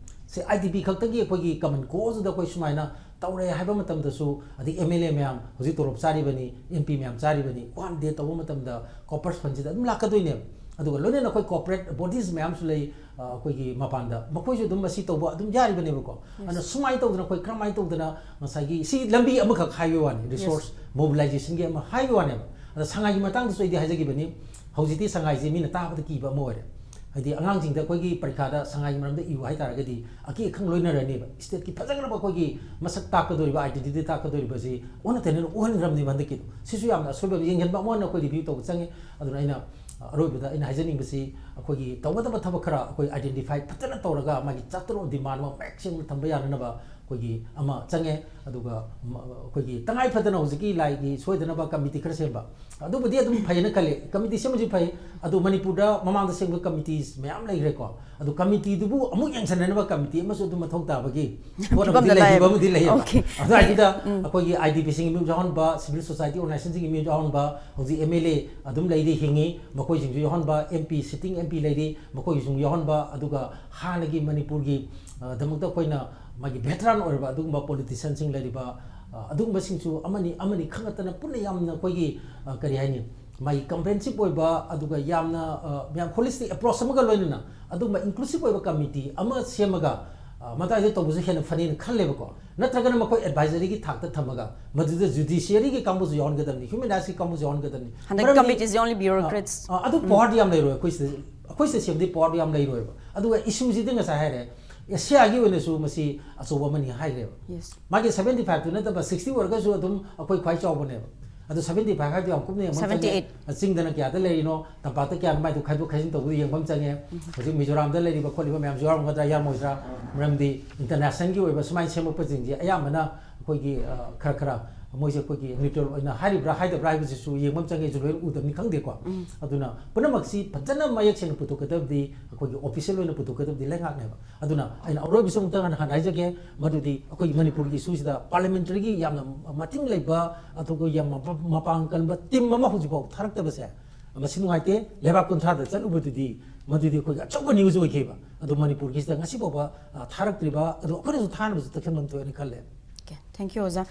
C I D ꯄꯤ ꯈꯛꯇꯒꯤ ꯑꯩꯈꯣꯏꯒꯤ common causeꯗ ꯑꯩꯈꯣꯏ ꯁꯨꯃꯥꯏꯅ ꯇꯧꯔꯦ ꯍꯥꯏꯕ ꯃꯇꯝꯗꯁꯨ, ꯑꯗꯩ ꯑꯦꯝ ꯑꯦꯜ ꯑꯦ ꯃꯌꯥꯝ ꯍꯧꯖꯤꯛ ꯇꯣꯂꯣꯞ ꯆꯥꯔꯤꯕꯅꯤ, ꯑꯦꯝ ꯄꯤ ꯃꯌꯥꯝ ꯆꯥꯔꯤꯕꯅꯤ, one day ꯇꯧꯕ ꯃꯇꯝꯗ corpus fundꯁꯤꯗ ꯑꯗꯨꯝ ꯂꯥꯛꯀꯗꯣꯏꯅꯦꯕ꯫ ꯑꯗꯨꯒ ꯂꯣꯏꯅꯅ ꯑꯩꯈꯣꯏ corporate bodies ꯃꯌꯥꯝꯁꯨ ꯂꯩ, ꯑ, ꯑꯩꯈꯣꯏꯒꯤ ꯃꯄꯥꯟꯗ, ꯃꯈꯣꯏꯁꯨ ꯑꯗꯨꯝ ꯃꯁꯤ ꯇꯧꯕ ꯑꯗꯨꯝ ꯌꯥꯔꯤꯕꯅꯦꯕꯀꯣ꯫ ꯑꯗꯨꯅ ꯁꯨꯃꯥꯏꯅ ꯇꯧꯗꯅ ꯑꯩꯈꯣꯏ ꯀꯔꯝꯍꯥꯏꯅ ꯇꯧꯗꯅ ꯉꯁꯥꯏꯒꯤ ꯁꯤ ꯂꯝꯕꯤ ꯑꯃꯈꯛ ꯍꯥꯏꯕ ꯋꯥꯅꯤ, resource mobilizationꯒꯤ ꯑꯃ ꯍꯥꯏꯕ ꯋꯥꯅꯦꯕ꯫ ꯑꯗ ꯁꯉꯥꯏꯒꯤ ꯃꯇꯥꯡꯗꯁꯨ ꯑꯩꯗꯤ ꯍꯥꯏꯖꯈꯤꯕꯅꯤ, ꯍꯧꯖꯤꯛꯇꯤ ꯁꯉꯥꯏꯁꯤ ꯃꯤꯅ ꯇꯥꯕꯗ ꯀꯤꯕ ꯑꯃ ꯑꯣꯏꯔꯦ꯫ ꯍꯥꯏꯗꯤ ꯑꯉꯥꯡꯁꯤꯡꯗ ꯑꯩꯈꯣꯏꯒꯤ ꯄꯔꯤꯈꯥꯗ ꯁꯉꯥꯏꯒꯤ ꯃꯔꯝꯗ ꯏꯌꯨ ꯍꯥꯏꯇꯥꯔꯒꯗꯤ ꯑꯀꯤ ꯑꯈꯪ ꯂꯣꯏꯅꯔꯅꯦꯕ꯫ stateꯀꯤ ꯐꯖꯈ꯭ꯔꯕ ꯑꯩꯈꯣꯏꯒꯤ ꯃꯁꯛ ꯇꯥꯛꯀꯗꯧꯔꯤꯕ, identity ꯇꯥꯛꯀꯗꯧꯔꯤꯕꯁꯤ ꯑꯣꯟꯅ ꯇꯩꯅꯅ ꯎꯍꯟꯈ꯭ꯔꯕꯅꯦꯕ ꯍꯟꯗꯛꯀꯤꯗꯣ꯫ ꯁꯤꯁꯨ ꯌꯥꯝꯅ ꯑꯁꯣꯏꯕ ꯌꯦꯡꯁꯤꯟꯕ ꯑꯃ ꯑꯣꯏꯅ ꯑꯩꯈꯣꯏ review ꯇꯧꯕ ꯆꯪꯉꯤ꯫ ꯑꯗꯨꯅ ꯑꯩꯅ ꯑꯔꯣꯏꯕꯗ ꯑꯩꯅ ꯍꯥꯏꯖꯅꯤꯡꯕꯁꯤ ꯑꯩꯈꯣꯏꯒꯤ ꯇꯧꯒꯗꯕ ꯊꯕꯛ ꯈꯔ ꯑꯩꯈꯣꯏ identify ꯐꯖꯅ ꯇꯧꯔꯒ ꯃꯥꯒꯤ charter of demand ꯑꯃ ꯃꯌꯦꯛ ꯁꯦꯡꯅ ꯊꯝꯕ ꯌꯥꯅꯅꯕ ꯑꯩꯈꯣꯏꯒꯤ ꯑꯃ ꯆꯪꯉꯦ꯫ ꯑꯗꯨꯒ ꯃ-, ꯑꯩꯈꯣꯏꯒꯤ ꯇꯉꯥꯏ ꯐꯗꯅ ꯍꯧꯖꯤꯛꯀꯤ ꯂꯥꯏꯒꯤ ꯁꯣꯏꯗꯅꯕ committee ꯈꯔ ꯁꯦꯝꯕ, ꯑꯗꯨꯕꯨꯗꯤ ꯑꯗꯨꯝ ꯐꯩꯌꯦꯅ ꯈꯜꯂꯤ꯫ committee ꯁꯦꯝꯕꯁꯤ ꯐꯩ꯫ ꯑꯗꯨ ꯃꯅꯤꯄꯨꯔꯗ ꯃꯃꯥꯡꯗ ꯁꯦꯝꯕ committees ꯃꯌꯥꯝ ꯂꯩꯈ꯭ꯔꯦꯀꯣ꯫ ꯑꯗꯨ committeeꯗꯨꯕꯨ ꯑꯃꯨꯛ ꯌꯦꯡꯁꯤꯟꯅꯅꯕ committee ꯑꯃꯁꯨ ꯑꯗꯨꯝ ꯃꯊꯧ ꯇꯥꯕꯒꯤ ꯄꯣꯠ ꯑꯃꯗꯤ ꯐꯤꯕꯝꯗ ꯂꯩꯈꯤꯕ ꯂꯥꯛꯑꯦꯕ꯫ ꯑꯃꯗꯤ ꯂꯩꯌꯦꯕ꯫ Okay. ꯑꯗꯨ ꯍꯥꯏꯗꯨꯗ ꯎꯝ꯫ ꯑꯩꯈꯣꯏꯒꯤ IDPꯁꯤꯡꯒꯤ ꯃꯤꯍꯨꯠ ꯌꯥꯎꯍꯟꯕ, civil society organizationꯁꯤꯡꯒꯤ ꯃꯤꯍꯨꯠ ꯌꯥꯎꯍꯟꯕ, ꯍꯧꯖꯤꯛ MLA ꯑꯗꯨꯝ ꯂꯩꯔꯤ, ꯍꯤꯡꯉꯤ, ꯃꯈꯣꯏꯁꯤꯡꯁꯨ ꯌꯥꯎꯍꯟꯕ, MP, sitting MP ꯂꯩꯔꯤ, ꯃꯈꯣꯏꯒꯤꯁꯨ ꯌꯥꯎꯍꯟꯕ, ꯑꯗꯨꯒ ꯍꯥꯟꯅꯒꯤ ꯃꯅꯤꯄꯨꯔꯒꯤ, ꯑ, ꯗꯃꯛꯇ ꯑꯩꯈꯣꯏꯅ ꯃꯥꯒꯤ veteran ꯑꯣꯏꯔꯕ ꯑꯗꯨꯒꯨꯝꯕ politicianꯁꯤꯡ ꯂꯩꯔꯤꯕ, ꯑ, ꯑꯗꯨꯒꯨꯝꯕꯁꯤꯡꯁꯨ ꯑꯃꯅꯤ, ꯑꯃꯅꯤ ꯈꯛ ꯅꯠꯇꯅ ꯄꯨꯟꯅ ꯌꯥꯝꯅ ꯑꯩꯈꯣꯏꯒꯤ, ꯑ, ꯀꯔꯤ ꯍꯥꯏꯅꯤ, ꯃꯥꯒꯤ comprehensive ꯑꯣꯏꯕ ꯑꯗꯨꯒ ꯌꯥꯝꯅ, ꯑ, ꯌꯥꯝ holistic approach ꯑꯃꯒ ꯂꯣꯏꯅꯅ ꯑꯗꯨꯒꯨꯝꯕ inclusive ꯑꯣꯏꯕ committee ꯑꯃ ꯁꯦꯝꯃꯒ, ꯑ, ꯃꯇꯥꯏꯗ ꯇꯧꯕꯁꯨ ꯍꯦꯟꯅ ꯐꯅꯦꯅ ꯈꯜꯂꯦꯕꯀꯣ꯫ ꯅꯠꯇ꯭ꯔꯒꯅ ꯃꯈꯣꯏ advisoryꯒꯤ ꯊꯥꯛꯇ ꯊꯝꯃꯒ ꯃꯗꯨꯗ judiciaryꯒꯤ ꯀꯥꯡꯕꯨꯁꯨ ꯌꯥꯎꯍꯟꯒꯗꯕꯅꯤ, human rightsꯀꯤ ꯀꯥꯡꯕꯨꯁꯨ ꯌꯥꯎꯍꯟꯒꯗꯕꯅꯤ꯫ ꯍꯟꯗꯛ ꯃꯔꯝꯗꯤ, committeeꯁꯤ only bureaucrats꯫ ꯑ, ꯑ, ꯑꯗꯨ ꯎꯝ꯫ powerꯗꯤ ꯌꯥꯝ ꯂꯩꯔꯣꯏ ꯑꯩꯈꯣꯏ ꯁꯤꯗ, ꯑꯩꯈꯣꯏ ꯁꯤꯗ ꯁꯦꯝꯕꯗꯤ powerꯗꯤ ꯌꯥꯝ ꯂꯩꯔꯣꯏꯕ꯫ ꯑꯗꯨꯒ issueꯁꯤꯗꯤ ꯉꯁꯥꯏ ꯍꯥꯏꯔꯦ, ꯑꯦꯁꯤꯌꯥꯒꯤ ꯑꯣꯏꯅꯁꯨ ꯃꯁꯤ ꯑꯆꯧꯕ ꯑꯃꯅꯤ ꯍꯥꯏꯈ꯭ꯔꯦꯕ꯫ Yes. ꯃꯥꯒꯤ seventy fiveꯇꯨ ꯅꯠꯇꯕ sixty ꯑꯣꯏꯔꯒꯁꯨ ꯑꯗꯨꯝ ꯑꯩꯈꯣꯏ ꯈ꯭ꯋꯥꯏ ꯆꯥꯎꯕꯅꯦꯕ꯫ ꯑꯗꯨ seventy five ꯍꯥꯏꯗꯨ ꯌꯥꯝ ꯀꯨꯞꯅ ꯌꯦꯡꯕ ꯑꯃ ꯆꯪꯉꯦ꯫ Seventy eight꯫ ꯆꯤꯡꯗꯅ ꯀꯌꯥꯗ ꯂꯩꯔꯤꯅꯣ, ꯇꯝꯄꯥꯛꯇ ꯀꯌꯥꯅꯣ, ꯃꯥꯏꯗꯨ ꯈꯥꯏꯗꯣꯛ ꯈꯥꯏꯖꯤꯟ ꯇꯧꯕꯗꯨ ꯌꯦꯡꯕ ꯑꯃ ꯆꯪꯉꯦ꯫ ꯎꯝ꯫ ꯍꯧꯖꯤꯛ ꯃꯤꯖꯣꯔꯥꯝꯗ ꯂꯩꯔꯤꯕ ꯈꯣꯠꯂꯤꯕ ꯃꯌꯥꯝꯁꯨ ꯌꯥꯎꯔꯝꯒꯗ꯭ꯔꯥ, ꯌꯥꯎꯔꯝꯃꯣꯏꯗ꯭ꯔꯥ? ꯃꯔꯝꯗꯤ internationalꯒꯤ ꯑꯣꯏꯕ ꯁꯨꯃꯥꯏꯅ ꯁꯦꯝꯃꯛꯄꯁꯤꯡꯁꯦ ꯑꯌꯥꯝꯕꯅ ꯑꯩꯈꯣꯏꯒꯤ, ꯑ, ꯈꯔ ꯈꯔ ꯃꯣꯏꯁꯦ ꯑꯩꯈꯣꯏꯒꯤ neutral ꯑꯣꯏꯅ ꯍꯥꯏꯔꯤꯕ꯭ꯔꯥ ꯍꯥꯏꯗꯕ꯭ꯔꯥ ꯍꯥꯏꯕꯁꯤꯁꯨ ꯌꯦꯡꯕ ꯑꯃ ꯆꯪꯉꯦ, ꯑꯩꯁꯨ ꯂꯣꯏꯅ ꯎꯗꯕꯅꯤ ꯈꯪꯗꯦꯀꯣ꯫ ꯎꯝ꯫ ꯑꯗꯨꯅ ꯄꯨꯝꯅꯃꯛꯁꯤ ꯐꯖꯅ ꯃꯌꯦꯛ ꯁꯦꯡꯅ ꯄꯨꯊꯣꯛꯀꯗꯕꯗꯤ ꯑꯩꯈꯣꯏꯒꯤ official ꯑꯣꯏꯅ ꯄꯨꯊꯣꯛꯀꯗꯕꯗꯤ ꯂꯩꯉꯥꯛꯅꯦꯕ꯫ ꯑꯗꯨꯅ ꯑꯩꯅ ꯑꯔꯣꯏꯕꯁꯨ ꯑꯃꯨꯛꯇ ꯍꯥꯟꯅ ꯍꯥꯏꯖꯒꯦ, ꯃꯗꯨꯗꯤ ꯑꯩꯈꯣꯏꯒꯤ ꯃꯅꯤꯄꯨꯔꯒꯤ issueꯁꯤꯗ parliamentaryꯒꯤ ꯌꯥꯝꯅ ꯃꯇꯤꯡ ꯂꯩꯕ, ꯑꯗꯨꯒ ꯌꯥꯝ ꯃꯄ-, ꯃꯄꯥꯡ ꯀꯟꯕ team ꯑꯃ ꯍꯧꯖꯤꯛꯐꯥꯎ ꯊꯥꯔꯛꯇꯕꯁꯦ ꯃꯁꯤ ꯅꯨꯡꯉꯥꯏꯇꯦ꯫ ꯂꯩꯕꯥꯛ ꯀꯨꯟꯊ꯭ꯔꯥꯗ ꯆꯠꯂꯨꯕꯗꯨꯗꯤ ꯃꯗꯨꯗꯤ ꯑꯩꯈꯣꯏꯒꯤ ꯑꯆꯧꯕ news ꯑꯣꯏꯈꯤꯕ꯫ ꯑꯗꯣ ꯃꯅꯤꯄꯨꯔꯒꯤꯁꯤꯗ ꯉꯁꯤ ꯐꯥꯎꯕ, ꯑ, ꯊꯥꯔꯛꯇ꯭ꯔꯤꯕ, ꯑꯗꯣ ꯑꯩꯈꯣꯏꯅꯁꯨ ꯊꯥꯅꯕꯁꯨ ꯇꯛꯁꯟꯐꯝ ꯊꯣꯛꯑꯦꯅ ꯈꯜꯂꯦ꯫ Okay, thank you, ꯑꯣꯖꯥ꯫